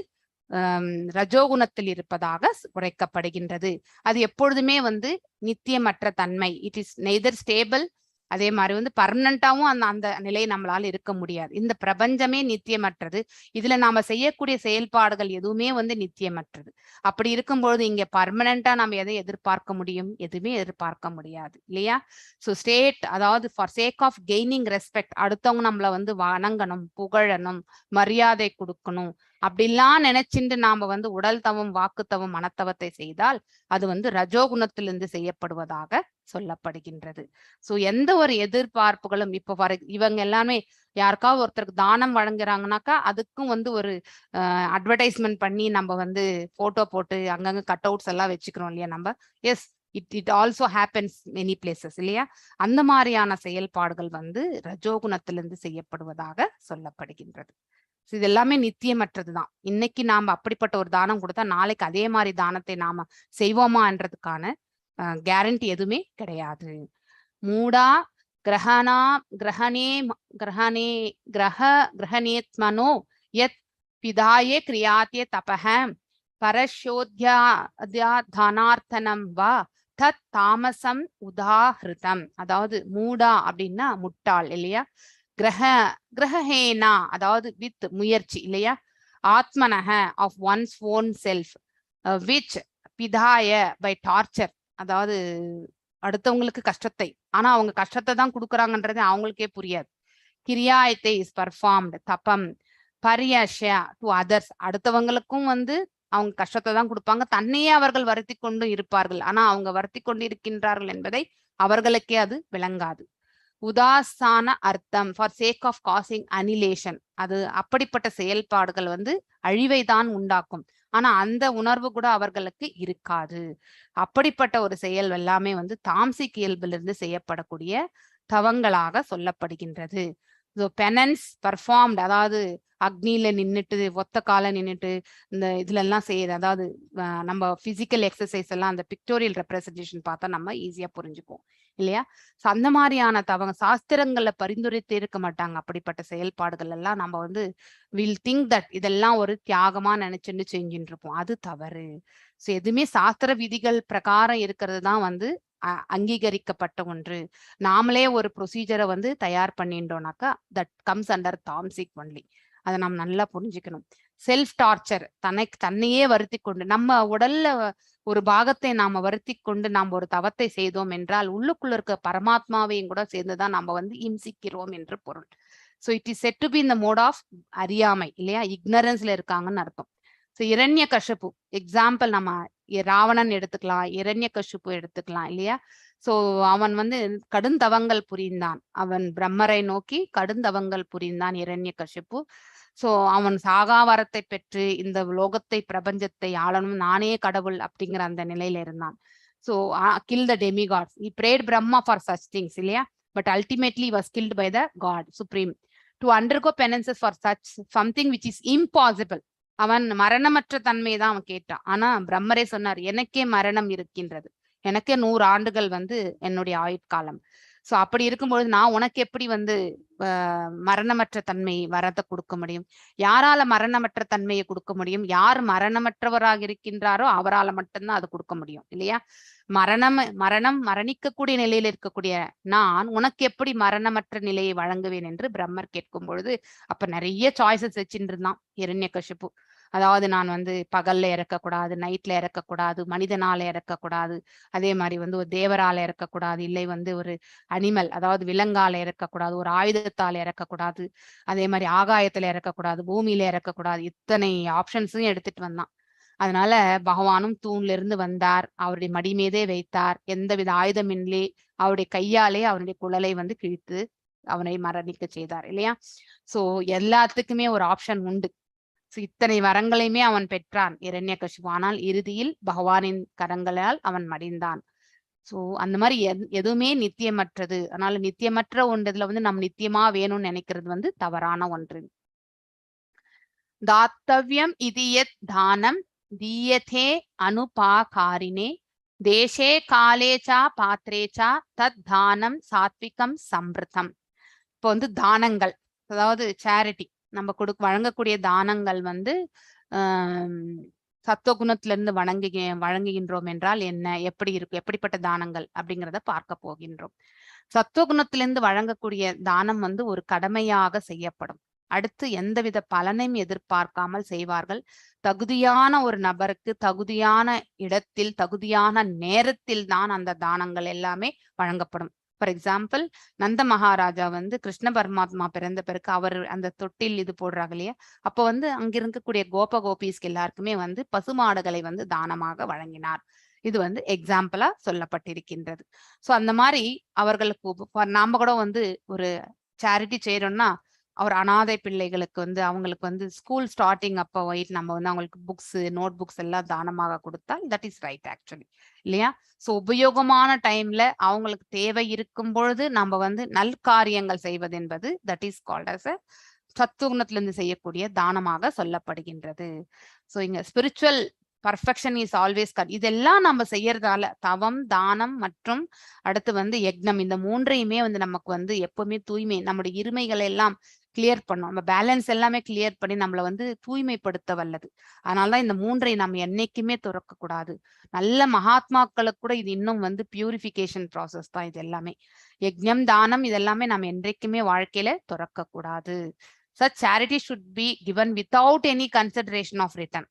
ரஜோகுணத்தில் இருப்பதாக உரைக்கப்படுகின்றது. அது எப்பொழுதுமே வந்து நித்தியமற்ற தன்மை. It is neither stable, அதே மாதிரி வந்து பர்மனண்டாவும் அந்த அந்த நிலை நம்மளால இருக்க முடியாது. இந்த பிரபஞ்சமே நித்தியமற்றது. இதுல நாம செய்யக்கூடிய செயல்பாடுகள் எதுவுமே வந்து நித்தியமற்றது. அப்படி இருக்கும்பொழுது இங்க பர்மனண்டா நாம எதை எதிர்பார்க்க முடியும்? எதுவுமே எதிர்பார்க்க முடியாது இல்லையா? ஸோ ஸ்டேட், அதாவது for sake of gaining respect, அடுத்தவங்க நம்மள வந்து வணங்கணும், புகழணும், மரியாதை கொடுக்கணும் அப்படிலாம் நினைச்சிட்டு நாம வந்து உடல் தவம், வாக்குத்தவம், மனத்தவத்தை செய்தால் அது வந்து ரஜோகுணத்திலிருந்து செய்யப்படுவதாக சொல்லப்படுகின்றது. சோ எந்த ஒரு எதிர்பார்ப்புகளும் இப்போ ஃபார் இவங்க எல்லாமே யாருக்காவது ஒருத்தருக்கு தானம் வழங்குறாங்கனாக்கா அதுக்கும் வந்து ஒரு அட்வர்டைஸ்மெண்ட் பண்ணி நம்ம வந்து போட்டோ போட்டு அங்கங்க கட் அவுட்ஸ் எல்லாம் வச்சுக்கிறோம் இல்லையா நம்ம? Yes, it also happens many places இல்லையா? அந்த மாதிரியான செயல்பாடுகள் வந்து ரஜோகுணத்திலிருந்து செய்யப்படுவதாக சொல்லப்படுகின்றது. So, இது எல்லாமே நித்தியமற்றதுதான். இன்னைக்கு நாம அப்படிப்பட்ட ஒரு தானம் கொடுத்தா நாளைக்கு அதே மாதிரி தானத்தை நாம செய்வோமான்றதுக்கான கேரண்டி எதுவுமே கிடையாது. மூடா கிரகணா கிரகணே கிரகணே கிரக கிரகணேத்மனோ யத் பிதாயே கிரியாத்தே தபஹ பரஷோத்யாதானார்த்தனம் வா தத் தாமசம் உதாஹிருதம். அதாவது மூடா அப்படின்னா முட்டாள் இல்லையா? கிரக கிரகஹேனா அதாவது வித் முயற்சி இல்லையா? ஆத்மனஹ of one's own self, which பிதாய பை டார்ச்சர், அதாவது அடுத்தவங்களுக்கு கஷ்டத்தை, ஆனா அவங்க கஷ்டத்தை தான் கொடுக்குறாங்கன்றது அவங்களுக்கே புரியாது. கிரியாயத்தை is performed தபம் பரியஷ டு அதர்ஸ், அடுத்தவங்களுக்கும் வந்து அவங்க கஷ்டத்தை தான் கொடுப்பாங்க, தன்னையே அவர்கள் வருத்தி கொண்டும் இருப்பார்கள். ஆனா அவங்க வருத்தி கொண்டு இருக்கின்றார்கள் என்பதை அவர்களுக்கே அது விளங்காது. உதாசான அர்த்தம் for sake of causing annihilation, அது அப்படிப்பட்ட செயல்பாடுகள் வந்து அழிவை தான் உண்டாக்கும். ஆனா அந்த உணர்வு கூட அவர்களுக்கு இருக்காது. அப்படிப்பட்ட ஒரு செயல் எல்லாமே வந்து தாம்சிக் இயல்பிலிருந்து செய்யப்படக்கூடிய தவங்களாக சொல்லப்படுகின்றது. ஸோ பெனன்ஸ் பர்ஃபார்ம்ட், அதாவது அக்னியில நின்னுட்டு ஒத்த கால நின்னுட்டு இந்த இதுல எல்லாம் செய்யறது, அதாவது நம்ம பிசிக்கல் எக்ஸசைஸ் எல்லாம் அந்த பிக்டோரியல் ரெப்ரசன்டேஷன் பார்த்தா நம்ம ஈஸியா புரிஞ்சுப்போம் இல்லையா? ஸோ அந்த மாதிரியான தவங்க சாஸ்திரங்கள்ல பரிந்துரைத்து இருக்க மாட்டாங்க. அப்படிப்பட்ட செயல்பாடுகள் எல்லாம் நம்ம வந்து will think that இதெல்லாம் ஒரு தியாகமா நினைச்சுன்னு செஞ்சுட்டு இருப்போம். அது தவறு. ஸோ எதுவுமே சாஸ்திர விதிகள் பிரகாரம் இருக்கிறது தான் வந்து அங்கீகரிக்கப்பட்ட ஒன்று. நாமளே ஒரு ப்ரொசீஜரை வந்து தயார் பண்ணிட்டோம்னாக்கா that comes under tamasic only. அதை நாம் நல்லா புரிஞ்சுக்கணும். செல்ஃப் டார்ச்சர், தனக்கு தன்னையே வருத்தி கொண்டு நம்ம உடல்ல ஒரு பாகத்தை நாம வருத்தி கொண்டு நாம் ஒரு தவத்தை செய்தோம் என்றால் உள்ளுக்குள்ள இருக்க பரமாத்மாவையும் கூட சேர்ந்துதான் நாம வந்து இம்சிக்கிறோம் என்று பொருள். So it is said to be இந்த மோட் ஆஃப் அறியாமை இல்லையா? இக்னரன்ஸ்ல இருக்காங்கன்னு அர்த்தம். ஸோ இரண்ய கஷப்பு எக்ஸாம்பிள் நம்ம ராவணன் எடுத்துக்கலாம், இரண்ய கஷிப்பு எடுத்துக்கலாம் இல்லையா? சோ அவன் வந்து கடுந்தவங்கள் புரிந்தான். அவன் பிரம்மரை நோக்கி கடுந்தவங்கள் புரிந்தான் இரண்ய கஷிப்பு. சோ அவன் சாகாவரத்தை பெற்று இந்த லோகத்தை பிரபஞ்சத்தை ஆளணும், நானே கடவுள் அப்படிங்கிற அந்த நிலையில இருந்தான். So kill the demigods, he prayed Brahma for such things இல்லையா? But ultimately was killed by the god supreme. To undergo penances for such something which is impossible. அவன் மரணமற்ற தன்மையை தான் அவன் கேட்டான். ஆனா பிரம்மரே சொன்னார், எனக்கே மரணம் இருக்கின்றது, எனக்கே 100 ஆண்டுகள் வந்து என்னுடைய ஆயுட்காலம். சோ அப்படி இருக்கும்பொழுது நான் உனக்கு எப்படி வந்து மரணமற்ற தன்மை வரத்தை கொடுக்க முடியும்? யாரால மரணமற்ற தன்மையை கொடுக்க முடியும்? யார் மரணமற்றவராக இருக்கின்றாரோ அவரால மட்டும்தான் அது கொடுக்க முடியும் இல்லையா? மரணம் மரணம் மரணிக்கக்கூடிய நிலையில இருக்கக்கூடிய நான் உனக்கு எப்படி மரணமற்ற நிலையை வழங்குவேன் என்று பிரம்மர் கேட்கும் பொழுது, அப்ப நிறைய சாய்ஸஸ் வச்சுட்டு இருந்தான் ஹிரண்யகசிபு. அதாவது நான் வந்து பகல்ல இறக்கக்கூடாது, நைட்ல இறக்கக்கூடாது, மனிதனால இறக்கக்கூடாது, அதே மாதிரி வந்து ஒரு தேவரால இறக்கக்கூடாது, இல்லை வந்து ஒரு அனிமல் அதாவது விலங்கால இறக்கக்கூடாது, ஒரு ஆயுதத்தால இறக்கக்கூடாது, அதே மாதிரி ஆகாயத்துல இறக்கக்கூடாது, பூமியில இறக்கக்கூடாது, இத்தனை ஆப்ஷன்ஸையும் எடுத்துட்டு வந்தான். அதனால பகவானும் தூண்ல இருந்து வந்தார், அவருடைய மடி மீதே வைத்தார், எந்தவித ஆயுதமின்றி அவருடைய கையாலே அவருடைய குழலை வந்து கிழித்து அவனை மரணிக்க செய்தார் இல்லையா? சோ எல்லாத்துக்குமே ஒரு ஆப்ஷன் உண்டு. சோ இத்தனை வரங்களையுமே அவன் பெற்றான் இரண்யகசிபு. ஆனால் இறுதியில் பகவானின் கரங்களால் அவன் மடிந்தான். சோ அந்த மாதிரி எதுவுமே நித்தியமற்றது. அதனால நித்தியமற்ற ஒன்றதுல வந்து நம்ம நித்தியமா வேணும்னு நினைக்கிறது வந்து தவறான ஒன்று. தாத்தவ்யம் இது யத் தானம் தீயதே அனுபாகாரினே தேசே காலே சா பாத்ரே சா தத் தானம் சாத்விகம் சம்பிருதம். இப்போ வந்து தானங்கள், அதாவது சேரிட்டி, நம்ம வழங்கக்கூடிய தானங்கள் வந்து சத்துவகுணத்திலிருந்து வழங்குகின்றோம் என்றால் என்ன, எப்படி இருக்கும், எப்படிப்பட்ட தானங்கள் அப்படிங்கிறத பார்க்க போகின்றோம். சத்துவகுணத்திலிருந்து வழங்கக்கூடிய தானம் வந்து ஒரு கடமையாக செய்யப்படும். அடுத்து எந்தவித பலனையும் எதிர்பார்க்காமல் செய்வார்கள். தகுதியான ஒரு நபருக்கு தகுதியான இடத்தில் தகுதியான நேரத்தில் தான் அந்த தானங்கள் எல்லாமே வழங்கப்படும். ஃபார் எக்ஸாம்பிள், நந்த மகாராஜா வந்து கிருஷ்ண பரமாத்மா பிறந்த பிறகு அவர் அந்த தொட்டில் இது போடுறாங்க இல்லையா, அப்போ வந்து அங்க இருக்கக்கூடிய கோப கோபீஸ்க்கு எல்லாருக்குமே வந்து பசுமாடுகளை வந்து தானமாக வழங்கினார். இது வந்து எக்ஸாம்பிளா சொல்லப்பட்டிருக்கின்றது. சோ அந்த மாதிரி அவர்களுக்கு நாம கூட வந்து ஒரு சேரிட்டி செய்யறோம்னா அவர் அனாதை பிள்ளைகளுக்கு வந்து அவங்களுக்கு வந்து ஸ்கூல் ஸ்டார்டிங் அப்போ போயிட்டு நம்ம வந்து அவங்களுக்கு புக்ஸ் நோட் புக்ஸ் எல்லாம் தானமாக கொடுத்தால் that is right actually இல்லையா? ஸோ உபயோகமான டைம்ல அவங்களுக்கு தேவை இருக்கும் பொழுது நம்ம வந்து நல்காரியங்கள் செய்வது என்பது that is called as a சத்துவகுணத்திலிருந்து இருந்து செய்யக்கூடிய தானமாக சொல்லப்படுகின்றது. ஸோ இங்க spiritual perfection is always cut. இதெல்லாம் நம்ம செய்யறதால தவம், தானம் மற்றும் அடுத்து வந்து யக்ஞம், இந்த மூன்றையுமே வந்து நமக்கு வந்து எப்பவுமே தூய்மை, நம்முடைய இருமைகளை எல்லாம் கிளியர் பண்ணும், நம்ம பேலன்ஸ் எல்லாமே கிளியர் பண்ணி நம்மளை வந்து தூய்மைப்படுத்த வல்லது. அதனாலதான் இந்த மூன்றை நம்ம என்னைக்குமே துறக்க கூடாது. நல்ல மகாத்மாக்களுக்கு கூட இது இன்னும் வந்து பியூரிஃபிகேஷன் ப்ராசஸ் தான். இது எல்லாமே யக்ஞம், தானம் இதெல்லாமே நம்ம என்றைக்குமே வாழ்க்கையில துறக்க கூடாது. Such charity should be given without any consideration of return.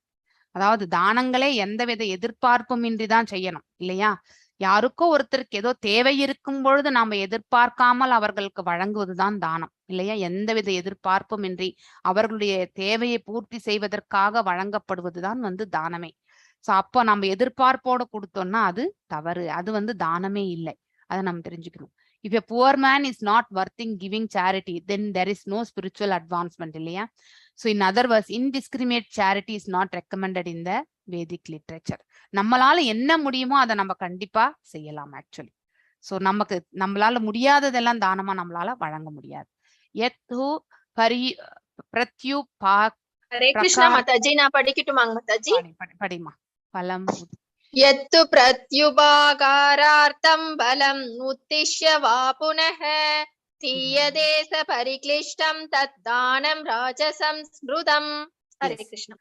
அதாவது தானங்களே எந்தவித எதிர்பார்ப்பும் இன்றி தான் செய்யணும் இல்லையா? யாருக்கோ ஒருத்தருக்கு ஏதோ தேவை இருக்கும் பொழுது நாம எதிர்பார்க்காமல் அவர்களுக்கு வழங்குவதுதான் தானம் இல்லையா? எந்தவித எதிர்பார்ப்பும் இன்றி அவர்களுடைய தேவையை பூர்த்தி செய்வதற்காக வழங்கப்படுவதுதான் வந்து தானமே. சோ அப்போ நம்ம எதிர்பார்ப்போட கொடுத்தோம்னா அது தவறு, அது வந்து தானமே இல்லை. அதை நம்ம தெரிஞ்சுக்கணும். If a poor man is not worthing giving charity, then there is no spiritual advancement இல்லையா? So in other words, indiscriminate charity is not recommended in the Vedic literature. நம்மளால என்ன முடியுமோ அதை நம்ம கண்டிப்பா செய்யலாம் ஆக்சுவலி. சோ நமக்கு நம்மளால முடியாததெல்லாம் தானமா நம்மளால வழங்க முடியாது. யத்து பரி பிரத்யுபா. ஹரே கிருஷ்ணா மாதாஜி, நான் படிக்கட்டுமாங்க மாதாஜி? படிமா. பலம் यत्तु प्रत्युपाकारार्थं बलम् उद्दिश्य वा पुनः தீயதே ச பரிக்ளிஷ்டம் தத் தானம் ராஜசம் ஸ்மிருதம். ஹரே கிருஷ்ணா.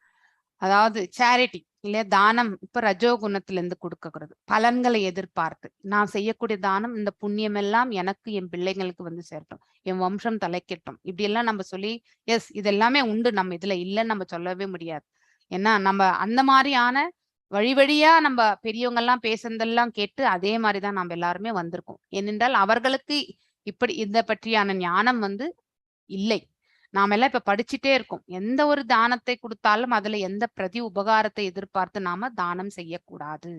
அதாவது சேரிட்டி இல்லையா, தானம் இப்ப ரஜோகுணத்துல இருந்து கொடுக்கறது, பலன்களை எதிர்பார்த்து நான் செய்யக்கூடிய தானம், இந்த புண்ணியம் எல்லாம் எனக்கு என் பிள்ளைங்களுக்கு வந்து சேரட்டும், என் வம்சம் தலைக்கட்டும், இப்படி எல்லாம் நம்ம சொல்லி எஸ் இதெல்லாமே உண்டு, நம்ம இதுல இல்லைன்னு நம்ம சொல்லவே முடியாது. ஏன்னா நம்ம அந்த மாதிரியான வழி வழியா நம்ம பெரியவங்க எல்லாம் பேசுனதெல்லாம் கேட்டு அதே மாதிரிதான் நம்ம எல்லாருமே வந்திருக்கோம். ஏனென்றால் அவர்களுக்கு இப்படி இந்த பற்றியான ஞானம் வந்து இல்லை. நாம எல்லாம் இப்ப படிச்சுட்டே இருக்கோம். எந்த ஒரு தானத்தை கொடுத்தாலும் அதுல எந்த பிரதி உபகாரத்தை எதிர்பார்த்து நாம தானம் செய்யக்கூடாது.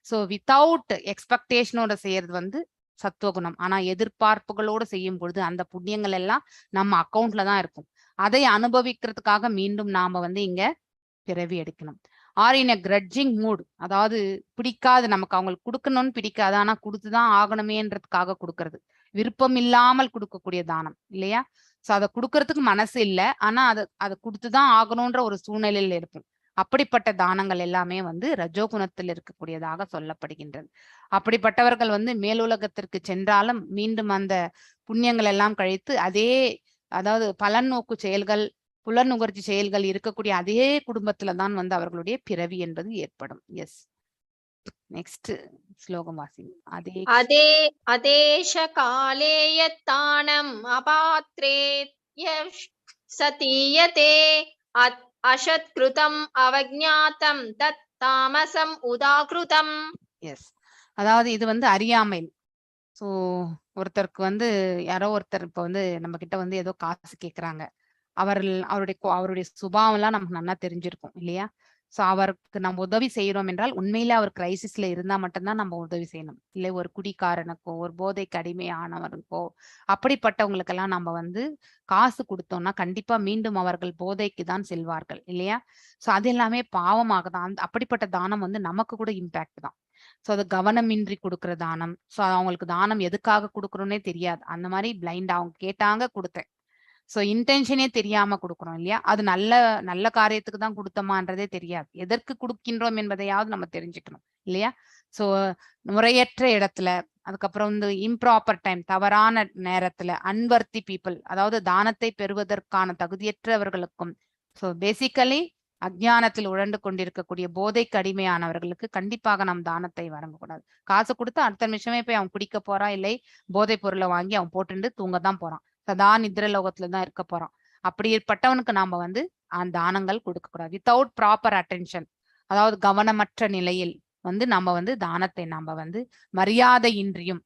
சோ வித்தவுட் எக்ஸ்பெக்டேஷனோட செய்யறது வந்து சத்துவகுணம். ஆனா எதிர்பார்ப்புகளோடு செய்யும் பொழுது அந்த புண்ணியங்கள் எல்லாம் நம்ம அக்கௌண்ட்ல தான் இருக்கும். அதை அனுபவிக்கிறதுக்காக மீண்டும் நாம வந்து இங்க பிறவி எடுக்கணும். Or in a grudging mood, அதாவது பிடிக்காது நமக்கு, அவங்களுக்கு கொடுக்கணும்னு பிடிக்காது, ஆனா கொடுத்துதான் ஆகணுமேன்றதுக்காக கொடுக்கறது, விருப்பம் இல்லாமல் கொடுக்கக்கூடிய தானம் இல்லையா? ஸோ அதை கொடுக்கறதுக்கு மனசு இல்லை, ஆனா அதை அதை கொடுத்துதான் ஆகணும்ன்ற ஒரு சூழ்நிலையில இருக்கும். அப்படிப்பட்ட தானங்கள் எல்லாமே வந்து ரஜோகுணத்தில் இருக்கக்கூடியதாக சொல்லப்படுகின்றது. அப்படிப்பட்டவர்கள் வந்து மேலுலகத்திற்கு சென்றாலும் மீண்டும் அந்த புண்ணியங்கள் எல்லாம் கழித்து அதே, அதாவது பலன் நோக்கு செயல்கள், புலன் நுகர்ச்சி செயல்கள் இருக்கக்கூடிய அதே குடும்பத்துலதான் வந்து அவர்களுடைய பிறவி என்பது ஏற்படும். எஸ், நெக்ஸ்ட் ஸ்லோகம் வாசி. அதே அதே அதேஷ காலே யத்தானம் அபாத்ரே சதீயதே அசத்கிருதம் அவஜ்ஞாதம் தத் தாமசம் உதாகிருதம். எஸ், அதாவது இது வந்து அறியாமை. ஸோ ஒருத்தருக்கு வந்து யாரோ ஒருத்தர் இப்ப வந்து நம்ம கிட்ட வந்து ஏதோ காசு கேக்குறாங்க. அவர்கள் அவருடைய அவருடைய சுபாவம் எல்லாம் நமக்கு நல்லா தெரிஞ்சிருக்கும் இல்லையா? ஸோ அவருக்கு நம்ம உதவி செய்யறோம் என்றால் உண்மையிலே அவர் கிரைசிஸ்ல இருந்தா மட்டும்தான் நம்ம உதவி செய்யணும். இல்லை ஒரு குடிக்காரனுக்கோ ஒரு போதைக்கு அடிமையானவருக்கோ அப்படிப்பட்டவங்களுக்கெல்லாம் நம்ம வந்து காசு கொடுத்தோம்னா கண்டிப்பா மீண்டும் அவர்கள் போதைக்கு தான் செல்வார்கள் இல்லையா? ஸோ அது எல்லாமே பாவமாக தான். அப்படிப்பட்ட தானம் வந்து நமக்கு கூட இம்பாக்ட் தான். ஸோ அது கவனமின்றி கொடுக்குற தானம். ஸோ அவங்களுக்கு தானம் எதுக்காக கொடுக்குறோன்னே தெரியாது. அந்த மாதிரி பிளைண்ட், அவங்க கேட்டாங்க கொடுத்தேன். ஸோ இன்டென்ஷனே தெரியாம கொடுக்குறோம் இல்லையா? அது நல்ல நல்ல காரியத்துக்கு தான் கொடுத்தோமான்றதே தெரியாது. எதற்கு கொடுக்கின்றோம் என்பதையாவது நம்ம தெரிஞ்சுக்கணும் இல்லையா? ஸோ முறையற்ற இடத்துல, அதுக்கப்புறம் வந்து இம்ப்ராப்பர் டைம், தவறான நேரத்துல, அன்வர்த்தி பீப்புள், அதாவது தானத்தை பெறுவதற்கான தகுதியற்றவர்களுக்கும், ஸோ பேசிக்கலி அஜ்ஞானத்தில் உழண்டு கொண்டிருக்கக்கூடிய போதைக்கு அடிமையானவர்களுக்கு கண்டிப்பாக நாம் தானத்தை வழங்கக்கூடாது. காசு கொடுத்து அடுத்த நிமிஷமே போய் அவன் குடிக்க போறான், இல்லை போதைப் பொருளை வாங்கி அவன் போட்டுண்டு தூங்க தான் போறான், சதா நித்ர லோகத்துல தான் இருக்க போறான். அப்படிப்பட்டவனுக்கு நாம வந்து அந்த தானங்கள் கொடுக்க கூடாது. வித்தவுட் ப்ராப்பர் அட்டென்ஷன், அதாவது கவனமற்ற நிலையில் வந்து நம்ம வந்து தானத்தை நாம வந்து மரியாதையின்றியும்,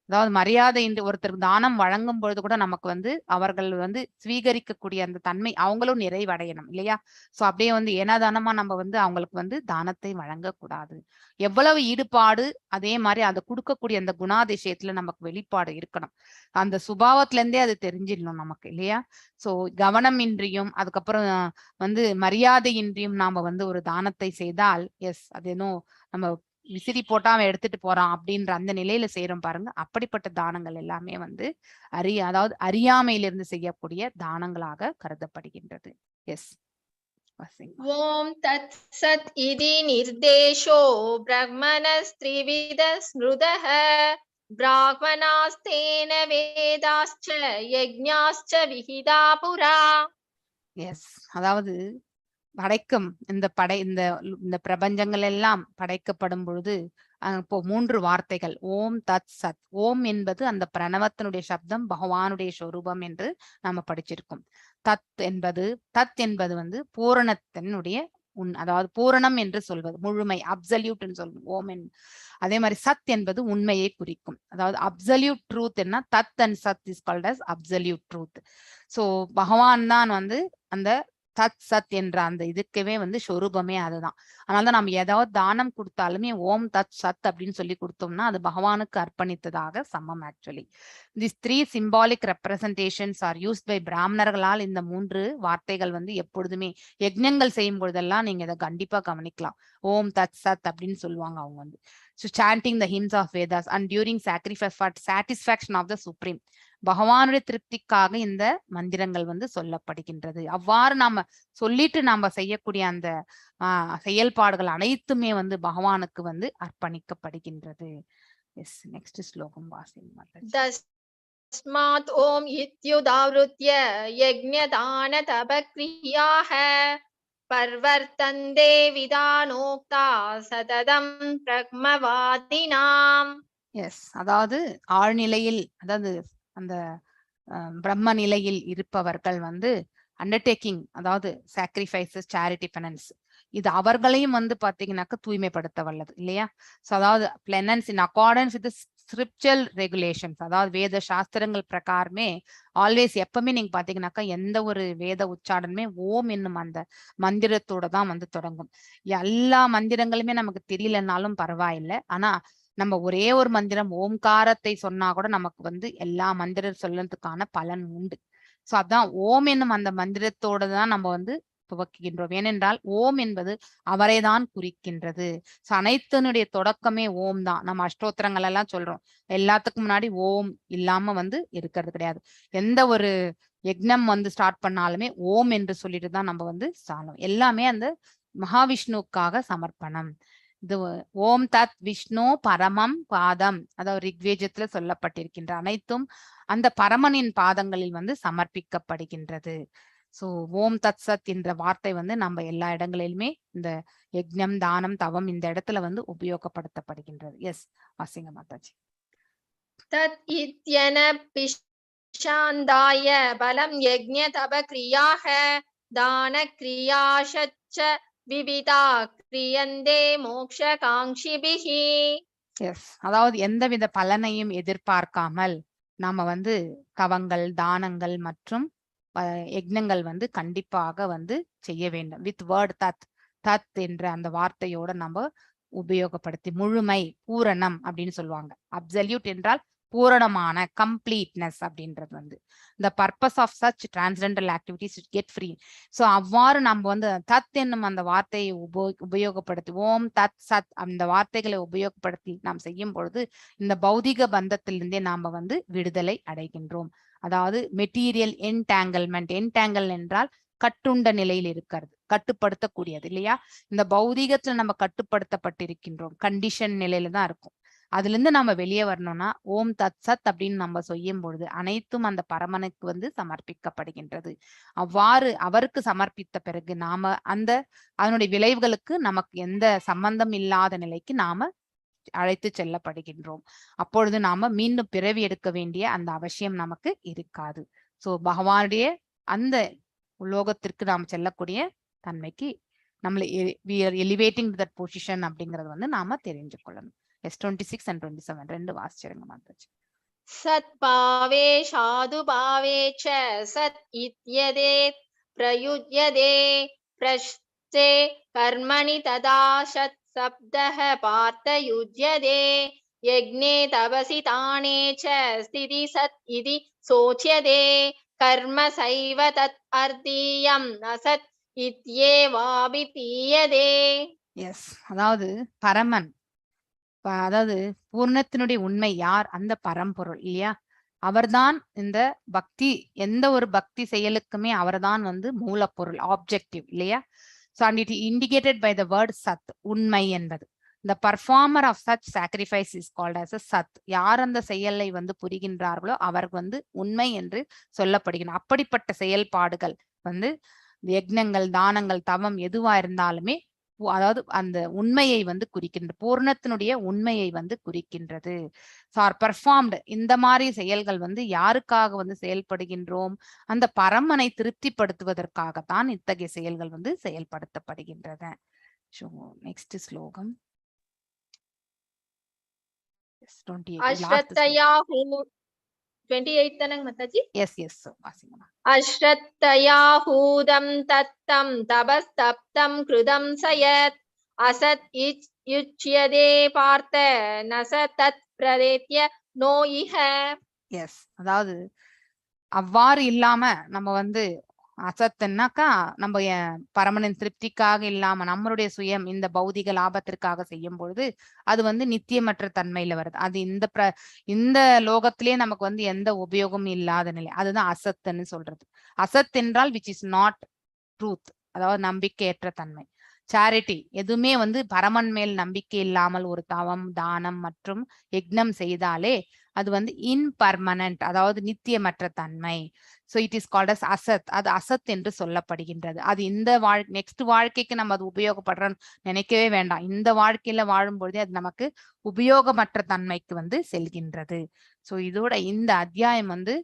அதாவது மரியாதையின்றி ஒருத்தருக்கு தானம் வழங்கும் பொழுது கூட நமக்கு வந்து அவர்கள் வந்து ஸ்வீகரிக்கக்கூடிய அந்த தன்மை அவங்களும் நிறைவடையணும் இல்லையா? சோ அப்படியே வந்து ஏனாதானமா நம்ம வந்து அவங்களுக்கு வந்து தானத்தை வழங்கக்கூடாது. எவ்வளவு ஈடுபாடு, அதே மாதிரி அதை கொடுக்கக்கூடிய அந்த குணாதிசயத்துல நமக்கு வெளிப்பாடு இருக்கணும். அந்த சுபாவத்துல இருந்தே அது தெரிஞ்சிடணும் நமக்கு இல்லையா? சோ கவனமின்றியும் அதுக்கப்புறம் வந்து மரியாதையின்றியும் நாம வந்து ஒரு தானத்தை செய்தால், எஸ், அது இன்னும் நம்ம விசிறி போட்டா அவன் எடுத்துட்டு போறான் அப்படின்ற அந்த நிலையில செய்யறோம் பாருங்க. அப்படிப்பட்ட தானங்கள் எல்லாமே வந்து அதாவது அறியாமையிலிருந்து செய்யக்கூடிய தானங்களாக கருதப்படுகின்றது. எஸ். ஓம் தத் சத் இதி நிர்தேஷோ பிரம்மணஸ்திரிவித ஸ்மிருதஹ பிராமணாஸ்தேன வேதாஸ்ச யஜ்ஞாஸ்ச விஹிதா புரா. எஸ், அதாவது படைக்கும் இந்த படை இந்த இந்த பிரபஞ்சங்கள் எல்லாம் படைக்கப்படும் பொழுது இப்போ 3 வார்த்தைகள் ஓம் தத் சத். ஓம் என்பது அந்த பிரணவத்தினுடைய சப்தம், பகவானுடைய சொரூபம் என்று நாம படிச்சிருக்கோம். தத் என்பது வந்து பூரணத்தினுடைய அதாவது பூரணம் என்று சொல்வது, முழுமை, அப்சல்யூட் சொல்லுவோம் ஓம். அதே மாதிரி சத் என்பது உண்மையை குறிக்கும். அதாவது அப்சல்யூட் ட்ரூத் என்ன, தத் and Sat is called as absolute truth. So பகவான் தான் வந்து அந்த தத் சத் என்ற அந்த இதுக்குவே வந்து சொரூபமே அதுதான். அதனாலதான் நம்ம ஏதாவது தானம் கொடுத்தாலுமே ஓம் தத் சத் அப்படின்னு சொல்லி கொடுத்தோம்னா அது பகவானுக்கு அர்ப்பணித்ததாக சமம். Actually this 3 symbolic representations are used by பிராமணர்களால் இந்த 3 வார்த்தைகள் வந்து எப்பொழுதுமே யஜ்ஞங்கள் செய்யும் பொழுதெல்லாம் நீங்க இதை கண்டிப்பா கவனிக்கலாம். ஓம் தத் சத் அப்படின்னு சொல்லுவாங்க அவங்க வந்து. So chanting the hymns of Vedas and during sacrifice for satisfaction of the supreme. பகவானுடைய திருப்திக்காக இந்த மந்திரங்கள் வந்து சொல்லப்படுகின்றது. அவ்வாறு நாம சொல்லிட்டு நாம செய்யக்கூடிய அந்த செயல்பாடுகள் அனைத்துமே வந்து பகவானுக்கு வந்து அர்ப்பணிக்கப்படுகின்றது. எஸ், நெக்ஸ்ட் ஸ்லோகம் வாசிங்க மாதாஜி. தஸ்மாத் ஓம் இத்யுதாவ்ருத்ய யஜ்ஞதான தபக்ரியாஹ பர்வர்த்தந்தே விதானோக்தா சததம் பிரம்மவாதினாம். எஸ், அதாவது ஆழ்நிலையில், அதாவது அந்த பிரம்ம நிலையில் இருப்பவர்கள் வந்து அண்டர்டேக்கிங், அதாவது சாக்ரிஃபைசஸ், சேரிட்டி, பெனன்ஸ், இது அவர்களையும் வந்து பாத்தீங்கன்னாக்க தூய்மைப்படுத்த வல்லது இல்லையா? ஸோ அதாவது penance in accordance with scriptural regulations, அதாவது வேத சாஸ்திரங்கள் பிரகாரமே ஆல்வேஸ் எப்பவுமே நீங்க பாத்தீங்கன்னாக்கா எந்த ஒரு வேத உச்சாடனமே ஓம் என்னும் அந்த மந்திரத்தோட தான் வந்து தொடங்கும். எல்லா மந்திரங்களுமே நமக்கு தெரியலனாலும் பரவாயில்லை, ஆனா நம்ம ஒரே ஒரு மந்திரம் ஓம்காரத்தை சொன்னா கூட நமக்கு வந்து எல்லா மந்திரம் சொல்லறதுக்கான பலன் உண்டு. சோ அதான் ஓம் என்னும் அந்த மந்திரத்தோட தான் நம்ம வந்து துவக்குகின்றோம். ஏனென்றால் ஓம் என்பது அவரை தான் குறிக்கின்றது. சோ அனைத்தினுடைய தொடக்கமே ஓம் தான். நம்ம அஷ்டோத்திரங்கள் எல்லாம் சொல்றோம், எல்லாத்துக்கும் முன்னாடி ஓம் இல்லாம வந்து இருக்கிறது கிடையாது. எந்த ஒரு யக்ஞம் வந்து ஸ்டார்ட் பண்ணாலுமே ஓம் என்று சொல்லிட்டு தான் நம்ம வந்து சாலும். எல்லாமே அந்த மகாவிஷ்ணுவுக்காக சமர்ப்பணம். இது ஓம் தத் விஷ்ணு பரமம் பாதம், அதாவது ரிக்வேஜத்துல சொல்லப்பட்டிருக்கின்ற அனைத்தும் அந்த பரமனின் பாதங்களில் வந்து சமர்ப்பிக்கப்படுகின்றது. சோ ஓம் தத் சத் என்ற வார்த்தை வந்து நம்ம எல்லா இடங்களிலுமே இந்த யக்ஞம், தானம், தவம் இந்த இடத்துல வந்து உபயோகப்படுத்தப்படுகின்றது. எஸ், வாசிங்க மாதாஜி. தத் இத்யனபிஷாந்தாய பலம் யஜ்ஞ தப கிரியாக தான கிரியாஷச்ச விவிதா கிரியந்தே மோக்ஷகாங்ஷிபிஹி. எஸ், அதாவது எந்தவித பலனையும் எதிர்பார்க்காமல் நாம வந்து தவங்கள், தானங்கள் மற்றும் யக்ஞங்கள் வந்து கண்டிப்பாக வந்து செய்ய வேண்டும். வித் வேர்ட் தத், தத் என்ற அந்த வார்த்தையோட நம்ம உபயோகப்படுத்தி முழுமை, பூரணம் அப்படின்னு சொல்லுவாங்க. அப்சல்யூட் என்றால் பூரணமான, கம்ப்ளீட்னஸ் அப்படின்றது வந்து the purpose of such transcendental activities to get free. So அவ்வாறு நம்ம வந்து தத் என்னும் அந்த வார்த்தையை உபயோகப்படுத்தி ஓம் தத் சத் அந்த வார்த்தைகளை உபயோகப்படுத்தி நாம் செய்யும் பொழுது இந்த பௌதிக பந்தத்திலிருந்தே நாம வந்து விடுதலை அடைகின்றோம். அதாவது மெட்டீரியல் என்டாங்கல்மெண்ட், என்டாங்கல் என்றால் கட்டுண்ட நிலையில் இருக்கிறது, கட்டுப்படுத்தக்கூடியது இல்லையா? இந்த பௌதிகத்துல நம்ம கட்டுப்படுத்தப்பட்டிருக்கின்றோம், கண்டிஷன் நிலையில தான் இருக்கும். அதுல இருந்து நம்ம வெளியே வரணும்னா ஓம் தத் சத் அப்படின்னு நம்ம செய்யும் பொழுது அனைத்தும் அந்த பரமனுக்கு வந்து சமர்ப்பிக்கப்படுகின்றது. அவ்வாறு அவருக்கு சமர்ப்பித்த பிறகு நாம அந்த அதனுடைய விளைவுகளுக்கு நமக்கு எந்த சம்பந்தம் இல்லாத நிலைக்கு நாம அழைத்து செல்லப்படுகின்றோம். அப்பொழுது நாம மீண்டும் பிறவி எடுக்க வேண்டிய அந்த அவசியம் நமக்கு இருக்காது. சோ பகவானுடைய அந்த உலோகத்திற்கு நாம் செல்லக்கூடிய தன்மைக்கு நம்மளை we are elevating that position அப்படிங்கறது வந்து நாம தெரிஞ்சு கொள்ளணும். எஸ், 26 அண்ட் 27 ரெண்டு வாசிச்சிருங்க மாதாஜி. सत्भावे साधुभावे च सत् इत्यदे प्रयुज्यते प्रश्ते कर्मणि तदा सत् शब्दः पार्थ युज्यते यज्ञे तपसि दाने च स्थिति सत् इति शोच्यते कर्म सैव तत् अर्थीयम् असत् इत्येवाभिधीयते. எஸ், அதாவது பரமன், அதாவது பூர்ணத்தினுடைய உண்மை யார்? அந்த பரம்பொருள் இல்லையா? அவர்தான் இந்த பக்தி, எந்த ஒரு பக்தி செயலுக்குமே அவர்தான் வந்து மூலப்பொருள், ஆப்ஜெக்டிவ் இல்லையா? So and it indicated by the word சத், உண்மை என்பது. The performer of such sacrifice is called as a சத். யார் அந்த செயலை வந்து புரிகின்றார்களோ அவருக்கு வந்து உண்மை என்று சொல்லப்படுகின்றன. அப்படிப்பட்ட செயல்பாடுகள் வந்து யக்ஞங்கள், தானங்கள், தவம் எதுவா இருந்தாலுமே அதாவது அந்த உண்மையை வந்து குறிக்கின்ற, பூர்ணத்தினுடைய உண்மையை வந்து குறிக்கின்றது. ஆர் பெர்ஃபார்ம்டு, இந்த மாதிரி செயல்கள் வந்து யாருக்காக வந்து செயல்படுகின்றோம்? அந்த பரமனை திருப்திப்படுத்துவதற்காகத்தான் இத்தகைய செயல்கள் வந்து செயல்படுத்தப்படுகின்றன. ஸோ நெக்ஸ்ட் ஸ்லோகம் 28, last ஸ்லோகம். अश्रद्धया 28 தானங்க மாதாஜி? எஸ் எஸ், வாசிங்கம்மா. अश्रद्धया हूतं तत्तं तपस्तप्तं कृतं स यत् असत् युच्यते पार्थ न स तत् प्रदेत्य नो इह. எஸ், அதாவது அவ்வாறு இல்லாம நம்ம வந்து அசத்துன்னாக்கா நம்ம பரமனின் திருப்திக்காக இல்லாம நம்மளுடைய சுயம் இந்த பௌதிக லாபத்திற்காக செய்யும் பொழுது அது வந்து நித்தியமற்ற தன்மையில வருது. அது இந்த லோகத்திலேயே நமக்கு வந்து எந்த உபயோகமும் இல்லாத நிலை, அதுதான் அசத்துன்னு சொல்றது. அசத் என்றால் which is not truth, அதாவது நம்பிக்கையற்ற தன்மை. சேரிட்டி எதுவுமே வந்து பரமன் மேல் நம்பிக்கை இல்லாமல் ஒரு தவம், தானம் மற்றும் யக்ஞம் செய்தாலே அது வந்து இன்பர்மனன்ட், அதாவது நித்தியமற்ற தன்மை. So it is called as அசத். அது அசத் என்று சொல்லப்படுகின்றது. அது இந்த நெக்ஸ்ட் வாழ்க்கைக்கு நம்ம அது உபயோகப்படுறோம்னு நினைக்கவே வேண்டாம். இந்த வாழ்க்கையில வாழும் பொழுதே அது நமக்கு உபயோகமற்ற தன்மைக்கு வந்து செல்கின்றது. ஸோ இதோட இந்த அத்தியாயம் வந்து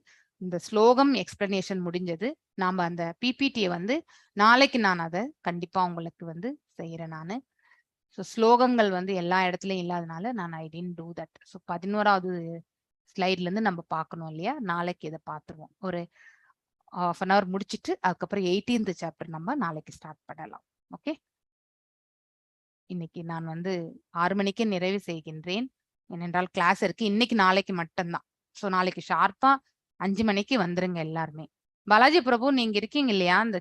இந்த ஸ்லோகம் எக்ஸ்பிளனேஷன் முடிஞ்சது. நாம அந்த பிபிடியை வந்து நாளைக்கு நான் அதை கண்டிப்பா உங்களுக்கு வந்து செய்யறேன் நானு. ஸோ ஸ்லோகங்கள் வந்து எல்லா இடத்துலயும் இல்லாதனால நான் I didn't do that. So 11வது ஸ்லைட்ல இருந்து நம்ம பார்க்கணும் இல்லையா? நாளைக்கு இதை பார்த்துருவோம். ஒரு ஹாஃப் அன் ஹவர் முடிச்சிட்டு அதுக்கப்புறம் 18th chapter நம்ம நாளைக்கு ஸ்டார்ட் பண்ணலாம். ஓகே, இன்னைக்கு நான் வந்து 6 மணிக்கே நிறைவு செய்கின்றேன். ஏனென்றால் கிளாஸ் இருக்கு இன்னைக்கு, நாளைக்கு மட்டும்தான். ஸோ நாளைக்கு ஷார்ப்பா 5 மணிக்கு வந்துருங்க எல்லாருமே. பாலாஜி பிரபு, நீங்க இருக்கீங்க இல்லையா? இந்த